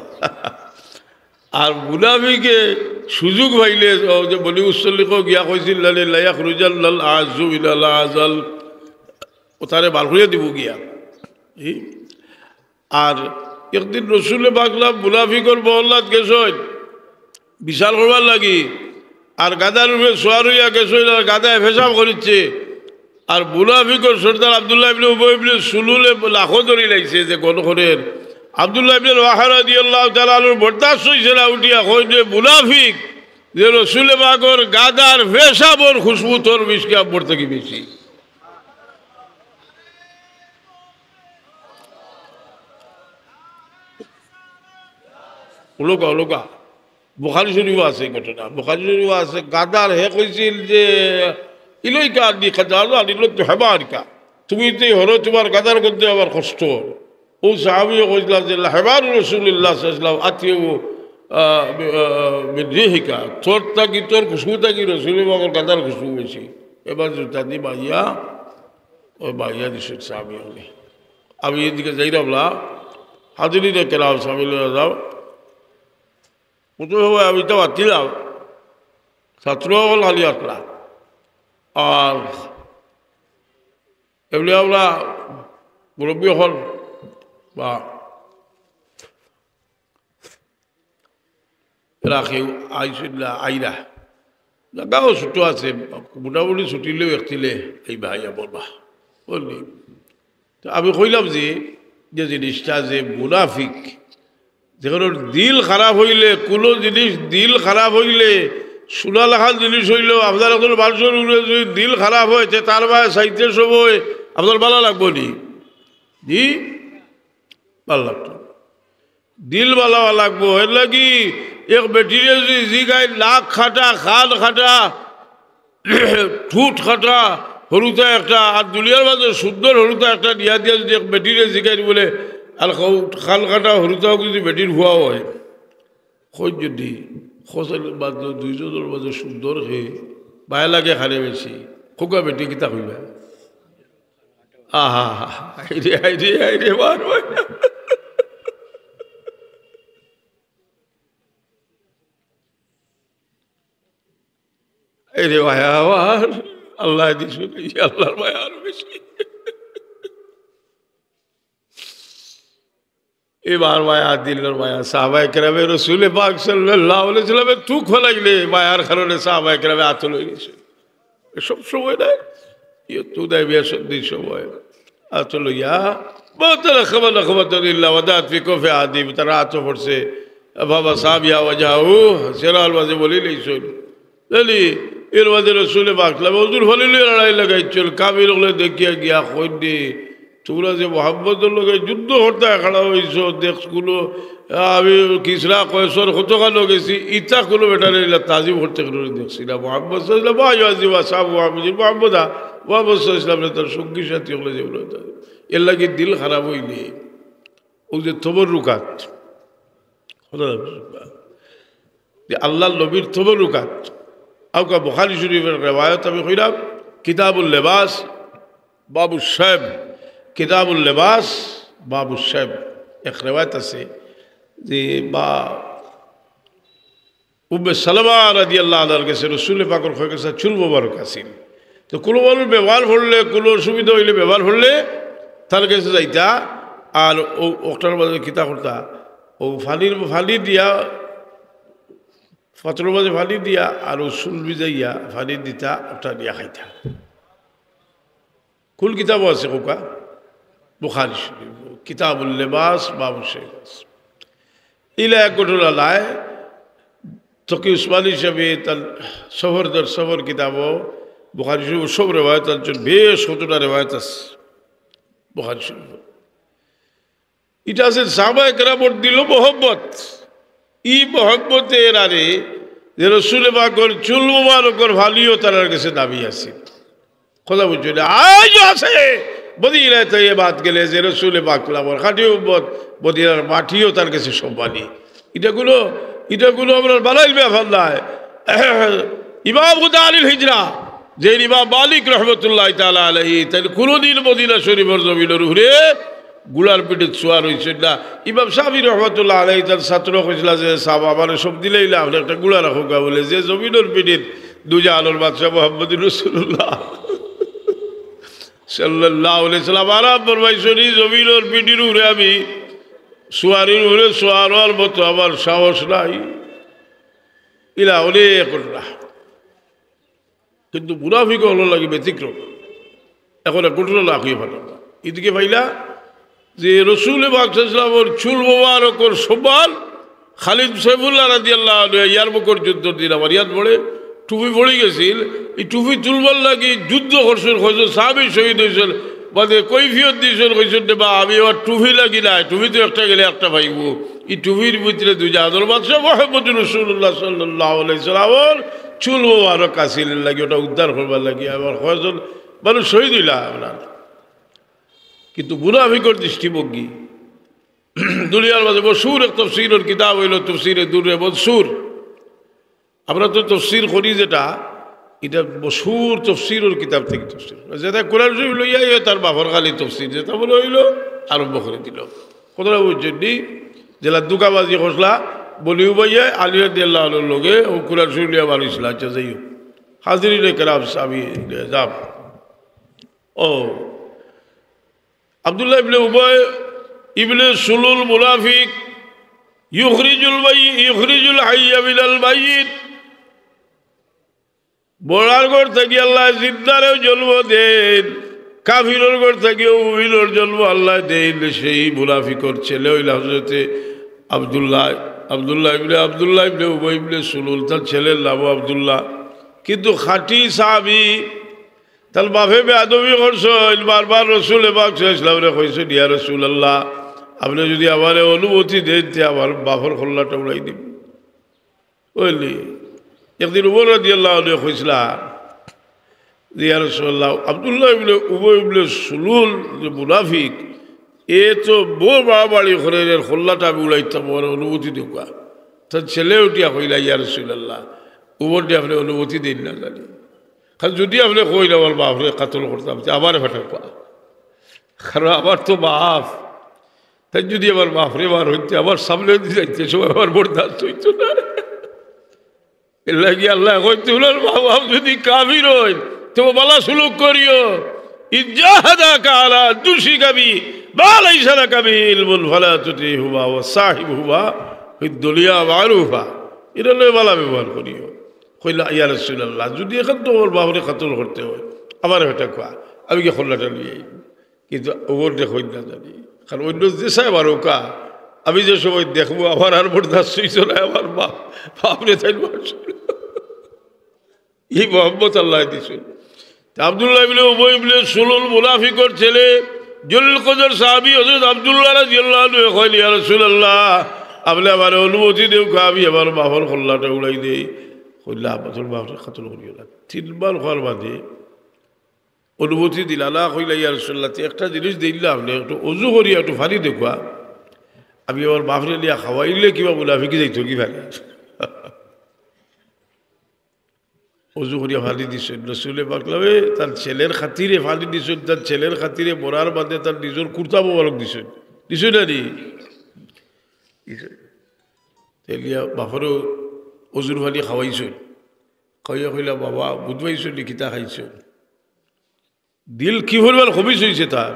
আর মুনাফিকে সুযোগ পাইলে, ও যে বনি মুস্তলিকও গিয়া কইছিল, "লা ইয়াখরুজান্নাল আ'আজ্জু মিনাল আ'জাল", ও তারে বার করিয়া দিব গিয়া। ই? আর একদিন রসুলে পাকলা মুনাফিকর মহল্লাত গেছইন বিচার করবার লাগি, আর গাধার উপরে সওয়ার অইয়া গেছইন, আর গাধায় পেশাব করিচ্ছে। আর মুনাফিকর সর্দার আব্দুল্লাহ ইবনে উবাই ইবনে সুলুলে লাখো ধরি লাইছে যে গণ করের। আব্দুল্লাহ ইবনে রাওয়াহা রাদিয়াল্লাহু তাআলা আনহুর বরদাস্ত অইছে না, উঠিয়া কইন যে, "মুনাফিক, যে রসুলে পাকর গাধার পেশাবর খুশবু তোর মিশকে আম্বর থাকি বেশি।" উলুকা, উলুকা। বুখারী শরীফো আছে ঘটনা। বুখারী শরীফো আছে, গাধার হে কইছিল যে, "ইলাইকা আন্নী কাযাআন, আনিল হিমারিকা।" তুমি তো হরো, তুমার গাধার গন্ধে আমার কষ্ট অর। ও সাহাবীয়ে কইছিলা যে, "হিমারু রাসূলিল্লাহ সাল্লাল্লাহু আলাইহি ওয়াসাল্লাম আতইয়্যিবু, আহ, বি-, আহ, মিন রিহিকা।" তোর থাকি, তোর খুশবু থাকি রসুল পাকর গাধার খুশবু বেশি। এবার জুতা দি মাইয়া, ওই মাইয়া দিছে সাহাবী অকলে। আমি এদিকে যাইরাম না, হাজিরিনে কেরাম সামনে লইয়া যাও। প্রথমে আমি তো মাতিলাম, ছাত্র অকল খালি আসলা। আর এমনি আমরা মুরব্বী অকল বা এরা কেউ আইসইন না, আইরা। জাগাও ছোট আছে, মোটামুটি ছুটিলেও একতিলে আইবা, আইয়া বলবা। বুঝলি? তো আমি কইলাম যে, যে জিনিসটা যে মুনাফিক, যেগুলোর দিল খারাপ অইলে, কুনো জিনিস দিল খারাপ অইলে, সোনা লাখান জিনিস অইলেও, আপনার একজন মানুষর উপরে যদি দিল খারাপ অয়, তে তার বায় চাইতে সময় আপনার ভালা লাগবো নি? জি? ভালা লাগতো। দিল ভালা অওয়া লাগবো। এর লাগি এক বেটিরে যদি জিগাই, নাক কাটা, কান কাটা, ঠুট কাটা, হুরুতা একটা, আর দুনিয়ার মাঝে সুন্দর হুরুতা একটা নিয়া দিয়া যদি এক বেটিরে জিগাই বলে, আর কও, কান কাটা হুরুতা যদি বেটির ফুয়া অয়, কই যদি, কইছইন মাঝে দুইজনর মাঝে সুন্দর কে, বায় লাগে কারে বেশি, কউক্কা বেটি কিতা কইবা? আহা, হায় রে, হায় রে, হায় রে, বার বার। এরে মায়া আমার, আল্লায় দিছইন, আল্লার মায়া আরো বেশি। ইবার মায়া, দিলর মায়া। সাহাবায়ে কেরামে রসুলে পাক সাল্লাল্লাহু আলাইহি ওয়াসাল্লামের টুক ফালাইলে মায়ার কারণে সাহাবায়ে কেরামে আতো লই গেছে। সব সময় নায়, ইয়ে তো দেয় বিয়ার সন্ধি সময় আতো লইয়া, মা তারাখামা নাখামাতুন ইল্লা ওয়াদাআত ফি কফি আহাদিহিম, তারা আতো পড়ছে, বাবা সাহাবিয়া ওয়াজাহু, সেরাল মাঝে বলি লইছইন। জানি, এর মাঝে রসুলে পাক সাল্লাল্লাহু আলাইহি ওয়াসাল্লাম হুজুর ফালি লইয়া লড়াই লাগাইছইন, কাফির অকলে দেখিয়া গিয়া কইন দি, "তোমরা যে মোহাম্মদর লগে যুদ্ধ করতা খাড়া অইছো, দেখ কুনু, আমি কিসরা কয়সর কতখানো গেছি, ইতা কুনু বেটারে ইলা তাজিম করতে কুনু দেখছি না।" মোহাম্মদ সাল্লাল্লাহু আলাইহি ওয়াসাল্লাম, "মা ইউআজিমু আসহাবু মুহাম্মাদিন মুহাম্মাদা", মোহাম্মদ সাল্লাল্লাহু আলাইহি ওয়াসাল্লাম তার সঙ্গী সাথী অকলে যেগুলো তাজিম। এর লাগি দিল খারাপ অইলে, অউ যে তবররুকাত, যে আল্লার নবীর তবররুকাত। আউকা বুখারী শরীফের রেওয়ায়ত আমি কইরাম, কিতাবুল লেবাস, বাবু শাইব, কিতাবুল লেবাস, বাবু শাইব। এক রেওয়ায়ত আছে যে বা উম্মে সালামা রাদিয়াল্লাহু আনহার গেছে রসুলে পাকর কয় গেছে চুল মোবারক আছিল। তো কুনু মানুষ বেমার পড়লে, কুনু অসুবিধা অইলে বেমার পড়লে তার গেছে যাইতা, আর অউ অকটার মাঝে কিতা করতা, অউ পানির, পানি দিয়া, পাত্রর মাঝে পানি দিয়া আর অউ চুল ভিজাইয়া পানি দিতা, অকটা দিয়া খাইতা। কুন কিতাবো আছে কউক্কা? বুখারী শরীফ, কিতাবুল লেবাস, বাবু শাইব। ইলা এক ঘটনা নায়, তকি উসমানী সাহেবে তার সফর দের সফর কিতাবো বুখারী শরীফ সব রেওয়ায়ত আনছইন, বেশ কতটা রেওয়ায়ত আছে বুখারী শরীফ। ইটা আছে সাহাবায়ে কেরামর দিলো মহব্বত। ই মহব্বতে এরারে যে রসুলে পাকর চুল মোবারকর ফালিও তারার গেছে দামি আছিল। কথা বুঝছো না? আইজও আছে। মদিনায় তৈয়বাত গেলে যে রসুলে পাক সাল্লাল্লাহু আলাইহি ওয়াসাল্লামর খাঁটি উম্মত, মদিনার মাটিও তার গেছে সম্মানী। ইটা কুনু, ইটা কুনু আমরার বানাইল ব্যাপার নায়। ইমাম দারিল হিজরা, যে ইমাম মালিক রহমতুল্লাহি তাআলা আলাইহি, তাইন কুনুদিন মদিনা শরীফর জমিনর উপরে ঘুড়ার পিঠিত সুয়ার অইছইন না। ইমাম শাফি রহমতুল্লাহ আলাইহি তান ছাত্র কইছিলা যে, "সাব, আমারে সব দিলাইলা, আপনে একটা ঘুড়া রাখউক্কা," বলে, "যে জমিনর পিঠিত দুজাহানর বাদশা মুহাম্মদুর রাসূলুল্লাহ সাল্লাল্লাহু আলাইহি ওয়াসাল্লাম আরাম ফরমাইছইন, ই জমিনর পিঠির উপরে আমি সুয়ারির উপরে সুয়ার অওয়ার মতো আমার সাহস নাই।" ইলা অনেক ঘটনা। কিন্তু মুনাফিক অকলর লাগি ব্যতিক্রম। এখন এক ঘটনা না কইয়া পারলাম না। ইদিকে পাইলা যে রসুলে পাক সাল্লাল্লাহু আলাইহি ওয়াসাল্লামর চুল মোবারকর সম্মান খালিদ সাইফুল্লাহ রাদিয়াল্লাহু আনহু ইয়ারমুকর যুদ্ধর দিন আমার ইয়াদ পড়ে টুপি পড়ি গেছিল, ই টুপি তুলবার লাগি যুদ্ধ করছইন, কয়জন সাহাবী শহীদ অইছইন, বাদে কৈফিয়ত দিছইন, কইছইন যে, "বা, আমি আমার টুপি লাগি নায়, টুপি তো একটা গেলে একটা পাইবো।" ই টুপির ভিতরে দুজাহানর বাদশা মুহাম্মদুর রাসূলুল্লাহ সাল্লাল্লাহু আলাইহি ওয়াসাল্লামর চুল মোবারক আছিল, এর লাগি ওটা উদ্ধার করবার লাগি আমার কয়জন মানুষ শহীদ অইলা আপনার। কিন্তু মুনাফিকর দৃষ্টিভঙ্গি, দুনিয়ার মাঝে মশহুর এক তফসিরর কিতাব অইলো তফসিরে দুররে মনসুর। আমরা তো তফসির করি যেটা, ইটা মশহুর তফসিরর কিতাব থাকি তফসির। যেটা কোরআন শরীফ লইয়া ইয়ে তার বাপর খালি তফসির, যেটা মনে অইলো আরম্ভ করি দিলো। কথাটা বুঝছইন নি? যেলা ধুকাবাজি করছিলা, বনি উমাইয়া আলী রাদিয়াল্লাহু আনহুর লগে অউ কোরআন শরীফ লইয়া বার অইছিলা। আচ্ছা, যাই হউক। হাজিরিনে কেরাম, সাহাবী, যাও। ও, আব্দুল্লাহ ইবনে উবাই ইবনে সুলুল মুনাফিক, ইউখরিজুল মাই-, ইউখরিজুল হাইয়্যা মিনাল মাইয়িত, মরার ঘর থাকি আল্লায় জিন্দারেও জন্ম দেইন, কাফিরর ঘর থাকিও মুমিনর জন্ম আল্লায় দেইন। সেই মুনাফিকর ছেলে অইলা হযরতে আব্দুল্লাহ, আব্দুল্লাহ ইবনে, আব্দুল্লাহ ইবনে উবাই ইবনে সুলুল, তার ছেলের নামও আব্দুল্লাহ। কিন্তু খাঁটি সাহাবী, তার বাপে বেয়াদবি করছইন, বারবার রসুলে পাক সাল্লাল্লাহু আলাইহি ওয়াসাল্লামরে কইছইন, "ইয়া রাসূলুল্লাহ, আপনে যুদি আমারে অনুমতি দেইন, তে আমার বাপর কল্লাটা উড়াই দিমু।" বুঝলি? একদিন উমর রাদিয়াল্লাহু আনহু কইছিলা যে, "ইয়া রাসূলুল্লাহ, আব্দুল্লাহ ইবনে উবাই ইবনে সুলুল যে মুনাফিক, এ তো বড় বাড়াবাড়ি করের, এর কল্লাটা আমি উড়াইতাম, আমারে অনুমতি দেউক্কা।" তার ছেলে উঠিয়া কইলা, "ইয়া রাসূলুল্লাহ, উমর দি আপনে অনুমতি দেইন না জানি।" কারণ যুদি আপনে কইন আমার বাপরে কাতল করতাম, তে আমারে ফাটাউক্কা। কারণ আমার তো বাপ, তাইন যুদি আমার বাপরে মারইন তে আমার সামনেদি যাইতে সময় আমার বরদাস্ত অইতো না। এর লাগি আল্লায় কইন, তুমরার মা-বাফ যুদি কাফির অইন, তে বালা সুলুক করিও। ইন জাহাদাকা আলা আন তুশরিকা বি মা লাইসা লাকা বিহি ইলমুন ফালা তুতিহুমা ওয়া সাহিবহুমা ফিদ দুনিয়া মারুফা। এরার লগে বালা ব্যবহার করিও। কইলা, ইয়া রাসুলাল্লাহ, যুদি অখন তুমার বাফরে কতল করতে অয়, আমার ইটা কওয়া, আমি গিয়া কল্লাটা লইয়া আইমু। কিন্তু অউ দেখইন না জানি, কারণ অইন্য যে সাহেব আর ওকা, আমি যে সময় দেখমু, আমার আর বরদাস্ত অইছে না, আমার বাফ, বাফরে তাইন মারছইন। ই মহব্বত আল্লায় দিছইন। তে আব্দুল্লাহ ইবনে উবাই ইবনে সুলুল মুনাফিকর ছেলে, জলিল কদর সাহাবী হযরত আব্দুল্লাহ রাদিয়াল্লাহু আনহু কইন, ইয়া রাসুলাল্লাহ, আপনে আমারে অনুমতি দেউক্কা, আমি আমার বাফর কল্লাটা উড়াই দেই। কইলা, তোর বাফরে কতল করিও না। তিনবার কওয়ার বাদে অনুমতি দিলা না, কইলা, ইয়া রাসুলাল্লাহ, তে একটা জিনিস দেইন না আপনে, একটু অজু করিয়া একটু পানি দেউক্কা, আমি আমার বাফরে নিয়া খাওয়াইলে কিবা মুনাফিকি যাইতো কি পারে। অজু করিয়া পানি দিছইন, রসুলে পাক লামে তার ছেলের খাতিরে পানি দিছইন, তার ছেলের খাতিরে মরার বাদে তার নিজর কুর্তা মোবারক দিছইন, দিছইন না নি? দিছইন। তেলিয়া বাফরে অজুর পানি খাওয়াইছইন, খাওয়াইয়া কইলা, বাবা, বুঝ পাইছো নি কিতা খাইছো? দিল কি পরিমাণ খবিস অইছে তার,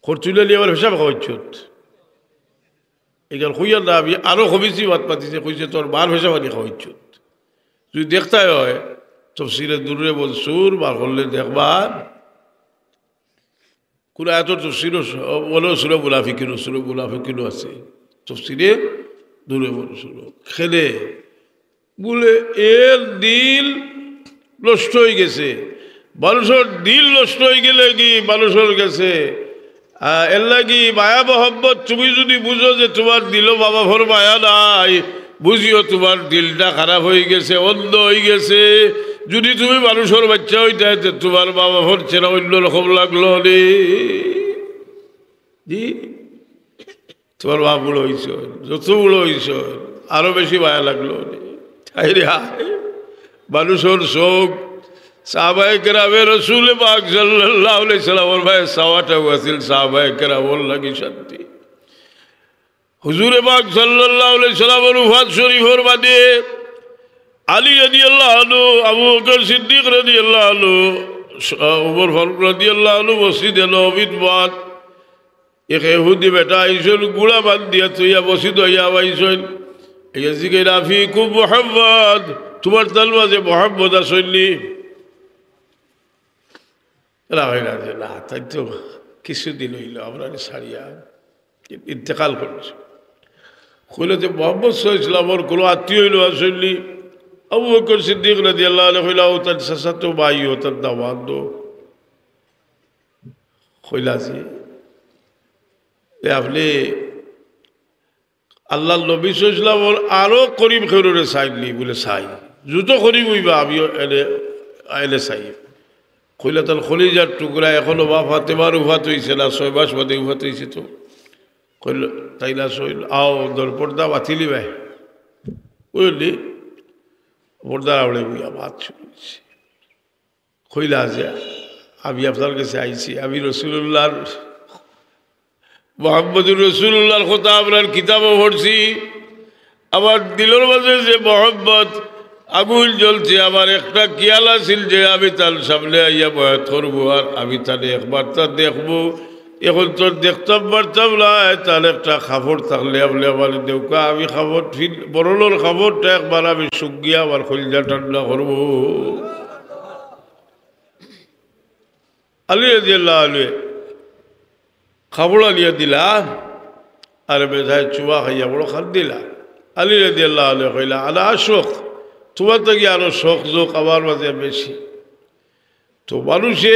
খরচুলা নিয়া আমার পেশাব খাওয়াইছত। এখান কইয়া না, আমি আরো খবিসি মাত মাতিছে, কইছে, তোর মার পেশাব আনি খাওয়াইছত। যুদি দেখতায় অয়, তফসিরে দুররে মনসুর বার করলে দেখবা, কুরআন আয়াতর তফসিরও স-, বলো, সূরা মুনাফিকুন, সূরা মুনাফিকুনও আছে। তফসিরে দুররে মনসুর। খেলে বুলে, এর দিল নষ্ট অইগেছে। মানুষর দিল নষ্ট অইগেলে কি মানুষর গেছে, আহ, এর লাগি মায়া মহব্বত তুমি যুদি বুঝো যে তুমার দিলো মা বাফর মায়া নাই, বুঝিও তুমার দিলটা খারাপ অইগেছে, অন্ধ অইগেছে। যুদি তুমি মানুষর বাইচ্চা অইতায়, তে তুমার মা বাফর চেহারা অইন্য রকম লাগলো নি। জি, তুমার বাফ বুড়া অইছইন, যত বুড়া অইছইন, আরো বেশি মায়া লাগলো নি। হায় রে হায়, মানুষর শখ। সাহাবায়ে কেরামে রসুলে পাক সাল্লাল্লাহু আলাইহি সাল্লামর বায় চাওয়াটাও আছিল সাহাবায়ে কেরামর লাগি শান্তি। হুজুরে পাক সাল্লাল্লাহু আলাইহি সাল্লামর উফাত শরীফর বাদে আলী রাদিয়াল্লাহু আনহু, আবু বকর সিদ্দিক রাদিয়াল্লাহু আনহু, স-, উমর ফারুক রাদিয়াল্লাহু আনহু মসজিদে নববীত বাদ এক ইহুদি বেটা আইছইন, গুড়া বান্ধিয়া থইয়া মসজিদ অইয়া আইছইন। এই জিগাইরা, আফিকুম মুহাম্মদ, তুমার তান মাঝে মোহাম্মদ আছইন নি? এরা কইলা যে, না, তাইন তো কিছুদিন অইলো আমরারে ছাড়িয়া ইন্তেকাল করছইন। কইলা যে, মোহাম্মদ সাল্লাল্লাহু আলাইহি ওয়াসাল্লামর কুনু আত্মীয় অইলো আছইন নি? আবু বকর সিদ্দিক রাদিয়াল্লাহু আনহু কইলা, অউ তান চাচাতো ভাই, অউ তান দামান্দ। কইলা যে, এ আপনে আল্লার নবী সাল্লাল্লাহু আলাইহি ওয়াসাল্লামর আরো করিব কেউরে চাইন নি? বুলে, চাই। যত করিব অইবা, আমিও এনে, এনে চাই। কইলা, তান কলিজার টুকরা, এখনো মা ফাতেমার উফাত অইছে না, ছয় মাস বাদে উফাত অইছে তো। কইল, তাইন আছইন, আও, দর পর্দা বাতিলি ভাই। বুঝলি? পর্দার আড়ালে বইয়া মাত শুরু অইছে। কইলা যে, আমি আপনার কাছে আইছি, আমি রসুলুল্লাহর, মোহাম্মদুর রসুলুল্লাহর কথা আপনার কিতাবো পড়ছি। আমার দিলর মাঝে যে মহব্বত আগুন জ্বলছে, আমার একটা খিয়াল আছিল যে আমি তান সামনে আইয়া বয়াত করমু আর আমি তানে একবার তা দেখমু। এখন তো দেখতাম পারতাম না, তান একটা কাপড় থাকলে আপনে আমারে দেউক্কা, আমি কাপড় ফিন-, মরণর কাপড়টা একবার আমি শুকিয়া আমার কলিজা ঠান্ডা করমু। আলী রাদিয়াল্লাহু আনহু কাপড় আনিয়া দিলা, আর বেজায় চুমা খাইয়া বড় কান্দিলা। আলী রাদিয়াল্লাহু আনহু কইলা, আনা আশক, তুমার থাকি আরো শখ জোক আমার মাঝে বেশি। তো মানুষে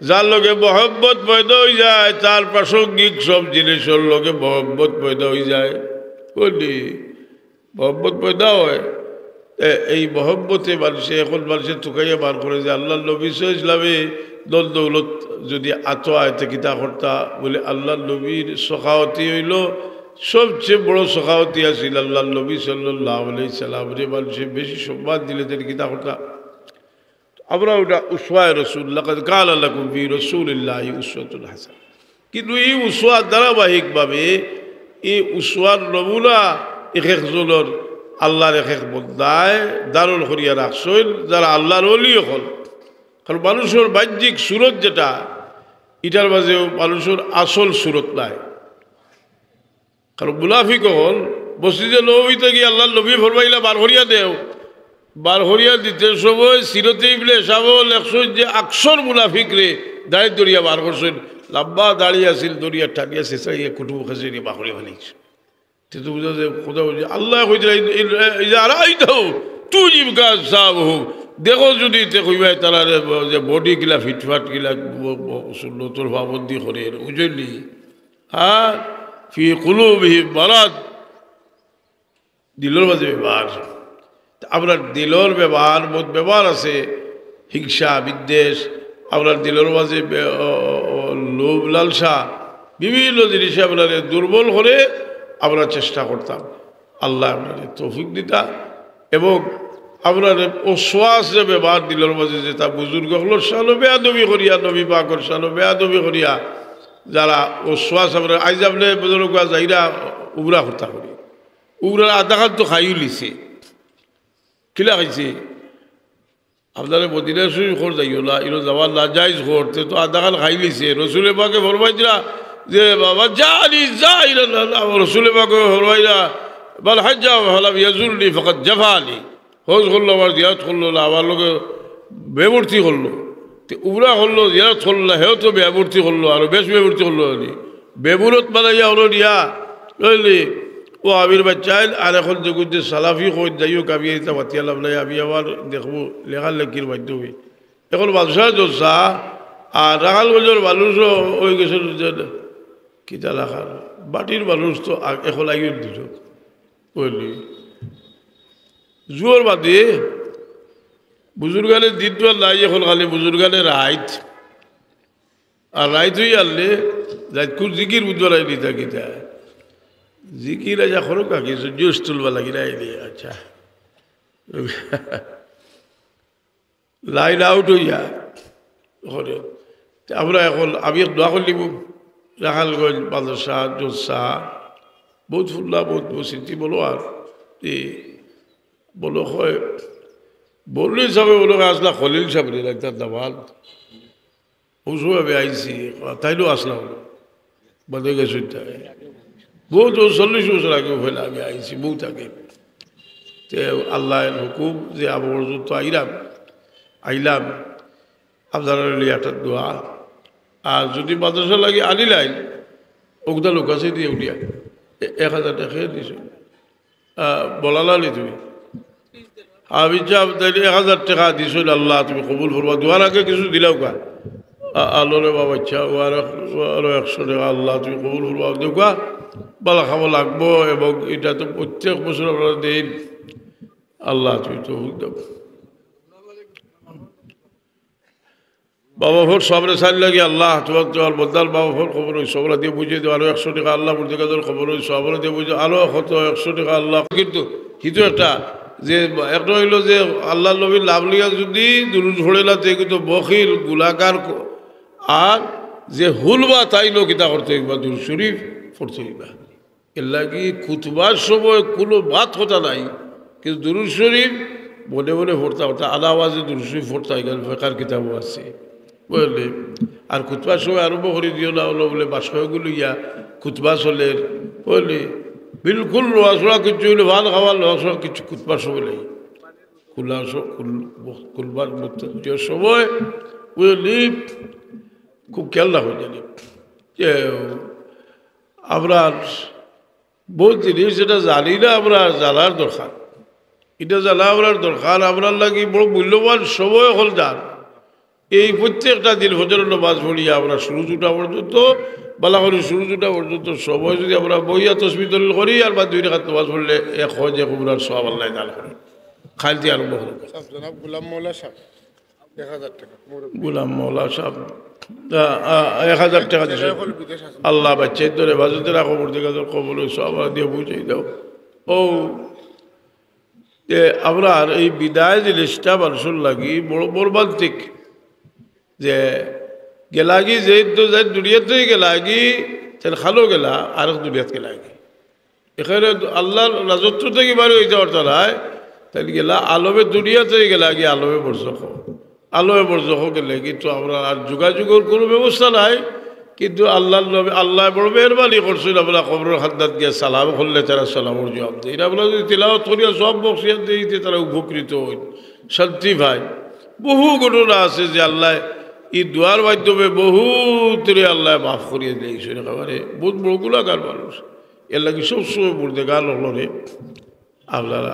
যার লগে মহব্বত পয়দা অইযায়, তার প্রাসঙ্গিক সব জিনিসর লগে মহব্বত পয়দা অইযায়। বুঝলি? মহব্বত পয়দা অয়। এ-, এই মহব্বতে মানষে, এখন মানষে তুকাইয়া বার করে যে আল্লার নবী সাল্লাল্লাহু আলাইহি ওয়াসাল্লামে ধন দৌলত যুদি আতো আয়, তে কিতা করতা? বুলে, আল্লার নবীর সখাওতি অইলো সবচেয়ে বড় সখাওতি আছিল। আল্লার নবী সাল্লাল্লাহু আলাইহি ওয়াসাল্লামরে মানষে বেশি সম্মান দিলে তে কিতা করতা? আমরা অটা উসওয়ায়ে রসুল, লাকাদ কানা লাকুম ফি রাসূলিল্লাহি উসওয়াতুন হাসানাহ। কিন্তু এই উসওয়া ধারাবাহিকভাবে, এই উসওয়ার নমুনা এক একজনর আল্লাহর এক এক বন্দায় ধারণ করিয়া রাখছইন, যারা আল্লাহর ওলি অকল। কারণ মানুষর বাহ্যিক সুরত যেটা, ইটার মাঝেও মানুষর আসল সুরত নাই। কারণ মুনাফিক অকল মসজিদে নববী থাকি আল্লাহর নবী ফরমাইলা, "বার করিয়া দেও।" বার করিয়া দিতে সময় সিরতে ইবনে হিশামে লেখছইন যে আকসর মুনাফিকরে দাড়ি ধরিয়া বার করছইন, লম্বা দাড়ি আছিল, ধরিয়া টানিয়া ছেঁচড়াইয়া কুটুম খেঁচড়িয়া বার করিয়া ফালাইছইন। তে তো বুঝা যায়, কথা বুঝে, আল্লাহ কইতরা, "ইন-, ইন-, ইজা রাআইতাহুম তুজিবুকা আজসামুহুম।" দেখো যদি তে কইবায় তারারে যে বডি কিলা ফিটফাট কিলা ব-, ব-, সুন্নতর পাবন্দি করের, বুঝলি? হ্যাঁ, ফি কুলুবিহিম মারাদ, দিলর মাঝে বেমার। তে আমরার দিলর বেমার, বদ বেমার আছে, হিংসা, বিদ্বেষ, আমরার দিলর মাঝে বে-, অ-, অ-, অ-, লোভ, লালসা, বিভিন্ন জিনিসে আমরারে দুর্বল করে আমরা চেষ্টা করতাম। আল্লাহ আমরারে তৌফিক দিতা এবং আমরারে ওয়াসওয়াসে বেমার দিলর মাঝে যেটা বুজুর্গ অকলর শানো বেয়াদবি করিয়া, নবী পাকর শানো বেয়াদবি করিয়া, যারা ওয়াসওয়াস আমরা আইজ আপনে বুজুর্গ যাইরা উমরা করতা করি। উমরার আধাখান তো খাইলিছে। কিলা খাইছে? আপনারে মদিনা শরীফ কর যাইও না, ইনো যাওয়ার নাজাইজ করতে তো আধাখান খাইলিছে। রসুলে পাকে ফরমাইতরা যে, "বাবা, যা আলী, যা ইলা না, না।" রসুলে পাকে ফরমাইলা, "মান হাজ্জা ফালাম ইয়াজুরনি ফাকাদ জাফানি।" হজ করলো, আমার জিয়ারত করলো না, আমার লগে বেয়াদবি করলো। তে উমরা করলো, জিয়ারত করলো না, হেও তো বেয়াদবি করলো, আরো বেশ বেয়াদবি করলো আলী। বেবুরত বানাইয়া হলো নিয়া, বুঝলি? ও আমির বাচ্চাইন, আর এখন দেখুন যে সালাফি কই যাই হোক, আমি এটা মাতিয়া লাভ নাই, আমি আমার দেখবো লেখালেখির মাধ্যমে। এখন বাদশাহ জলসা, আর রাখালগঞ্জর মানুষও ওই গেছে যে কিতা লাখান, বাটির মানুষ তো আ-, এখন আগে দিল, বুঝলি? জুয়ার বাদে বুজুর্গানে দিন তো আর নাই, এখন খালি বুজুর্গানে রাইত। আর রাইত হই আনলে, রাইত কোন জিকির বুঝবো রাইলি তা কিতা? জিকির আজ এখনো কাকে, জুস তুলবা লাগি রাইলি, আচ্ছা। লাইন আউট হইয়া ওখানে। তে আমরা এখন, আমি এক দোয়া করি নিব, রাখালগঞ্জ মাদ্রাসা, জলসা, বহুত ফুল্লা, বহুত মসজিদ, বলো আর, এ, বলো হয়, বললে হিসাবে বলো আসলা খলিল সাহেব রে, একটা দামান। ওই সময় আমি আইছি, তাইলেও আসলাম। বাদে গেছইন তাই। বহুত ও চল্লিশ বছর আগে হইলে আমি আইছি, বহুত আগে। তে আল্লাহর হুকুম যে আবু পর্যন্ত আইলাম, আইলাম, আপনারা লিয়াটার দোয়া। আর যদি মাদ্রাসা লাগে আনিলাইন, ওগুলা লোক আছে দিয়ে উঠিয়া, এ-, এক হাজার টাকা দিছে। আহ, বলালা নি তুমি? হাফিজ সাহেব, তাইলে এক হাজার টাকা দিছইন, আল্লাহ তুমি কবুল করবা। দুয়ার আগে কিছু দিলাও কা? আ-, আলো রে বাবা, ইচ্ছা, ও আর এক-, ও আরো একশো টাকা, আল্লাহ তুমি কবুল করবা। দেখবা, বালা খাওয়া লাগবো, এবং এটা তো প্রত্যেক বছর আমরা দেই। আল্লাহ তুমি তৌফিক দাও। বাবা ফোর সবরে সারি লাগি আল্লাহ, তোমার, তোমার বন্দার বাবা ফোর খবর ওই সবরা দিয়ে বুঝিয়ে দেও, আরো একশো টাকা আল্লাহ, মুর্দেগাদের খবর ওই সবরা দিয়ে বুঝিয়ে, আরো কত একশো টাকা আল্লাহ। কিন্তু হিতো একটা যে একটা হইলো যে আল্লাহর নবীর নাম লিয়া যদি দুরুদ পড়ে না, তে কিন্তু বখিল, গুলাকার ক-, আর যে হুলবা তাই লো কিতা করতে হইবা, দুরুদ শরীফ পড়তে হইবা। এর লাগি খুতবার সময় কোনো বাত কথা নাই, কিন্তু দুরুদ শরীফ মনে মনে পড়তা, পড়তা, আলা আওয়াজে দুরুদ শরীফ পড়তা, এখানে ফেকার কিতাবও আছে, বুঝলি? আর খুতবার সময় আরম্ভ করে দিও না হলো বলে বাসগুলো ইয়া খুতবা চলের, বুঝলি? বিলকুল লড়াচড়া কিচ্ছু হইলে ভাত খাওয়ার লড়াচড়া কিচ্ছু খুতবার সময় নেই। খুলা স-, খুল-, খুলবার মধ্যে যে সময়, বুঝলি, খুব খেয়াল রাখো জানি যে আমরা বহুত জিনিস যেটা জানি না, আমরা জানার দরকার। এটা জানা আমরার দরকার, আমরার লাগি বড় মূল্যবান সময় অকল যার। এই প্রত্যেকটা দিন ফজর নামাজ পড়িয়া আমরা সূর্য উঠা পর্যন্ত, বালা করি সূর্য উঠা পর্যন্ত সময় যদি আমরা বইয়া তসবি দলিল করি আর বা দুই রাকাত নামাজ পড়লে এক হয় যে কুমরার সওয়াব আল্লাহ দান করে। খাইলতে আরম্ভ হবে। সাহেব, জনাব গোলাম মৌলা সাহেব, এক হাজার টাকা, মুরব্বী। গোলাম মৌলা সাহেব, আ, আ, এক হাজার টাকা দিছে। এখন বিদেশ আছে। আল্লাহ বাচ্চাই ধরে বাজতে রাখো, মূর্তি গাছের কবল হয়েছে, আবার দিয়ে বুঝাই দাও। ও, যে আমরা আর এই বিদায় জিনিসটা মানুষের লাগি বড় মর্মান্তিক, যে গেলাগি যে তো যে দুনিয়াতেই গেলাগি, তেন খালো গেলা, আরেক দুনিয়াত গেলাগি। এখানে আল্লাহর রাজত্ব থাকি বারে অইতা পারতা নায়, তাইলে গেলা আলমে দুনিয়া থাকি গেলা গিয়া আলমে বরজখ। আলমে বরজখ গেলে কিন্তু আমরার আর যোগাযোগর কুনু ব্যবস্থা নাই। কিন্তু আল্লাহর নবী, আল্লায় বড় মেহেরবানি করছইন, আমরা কবরর কান্দাত গিয়া সালাম করলে তারা সালামর জুয়াব দেইন। আমরা যুদি তিলাওয়াত করিয়া সওয়াব বকশিশ দেই, তে তারা উপকৃত অইন, শান্তি পাইন। বহু ঘটনা আছে যে আল্লায় ই দোয়ার মাধ্যমে বহুতরে আল্লায় মাফ করিয়া দিছইন, একেবারে বউত বড় গুনাগার মানুষ। এরলাগি সবসময় মুর্দেগান অকলরে আপনারা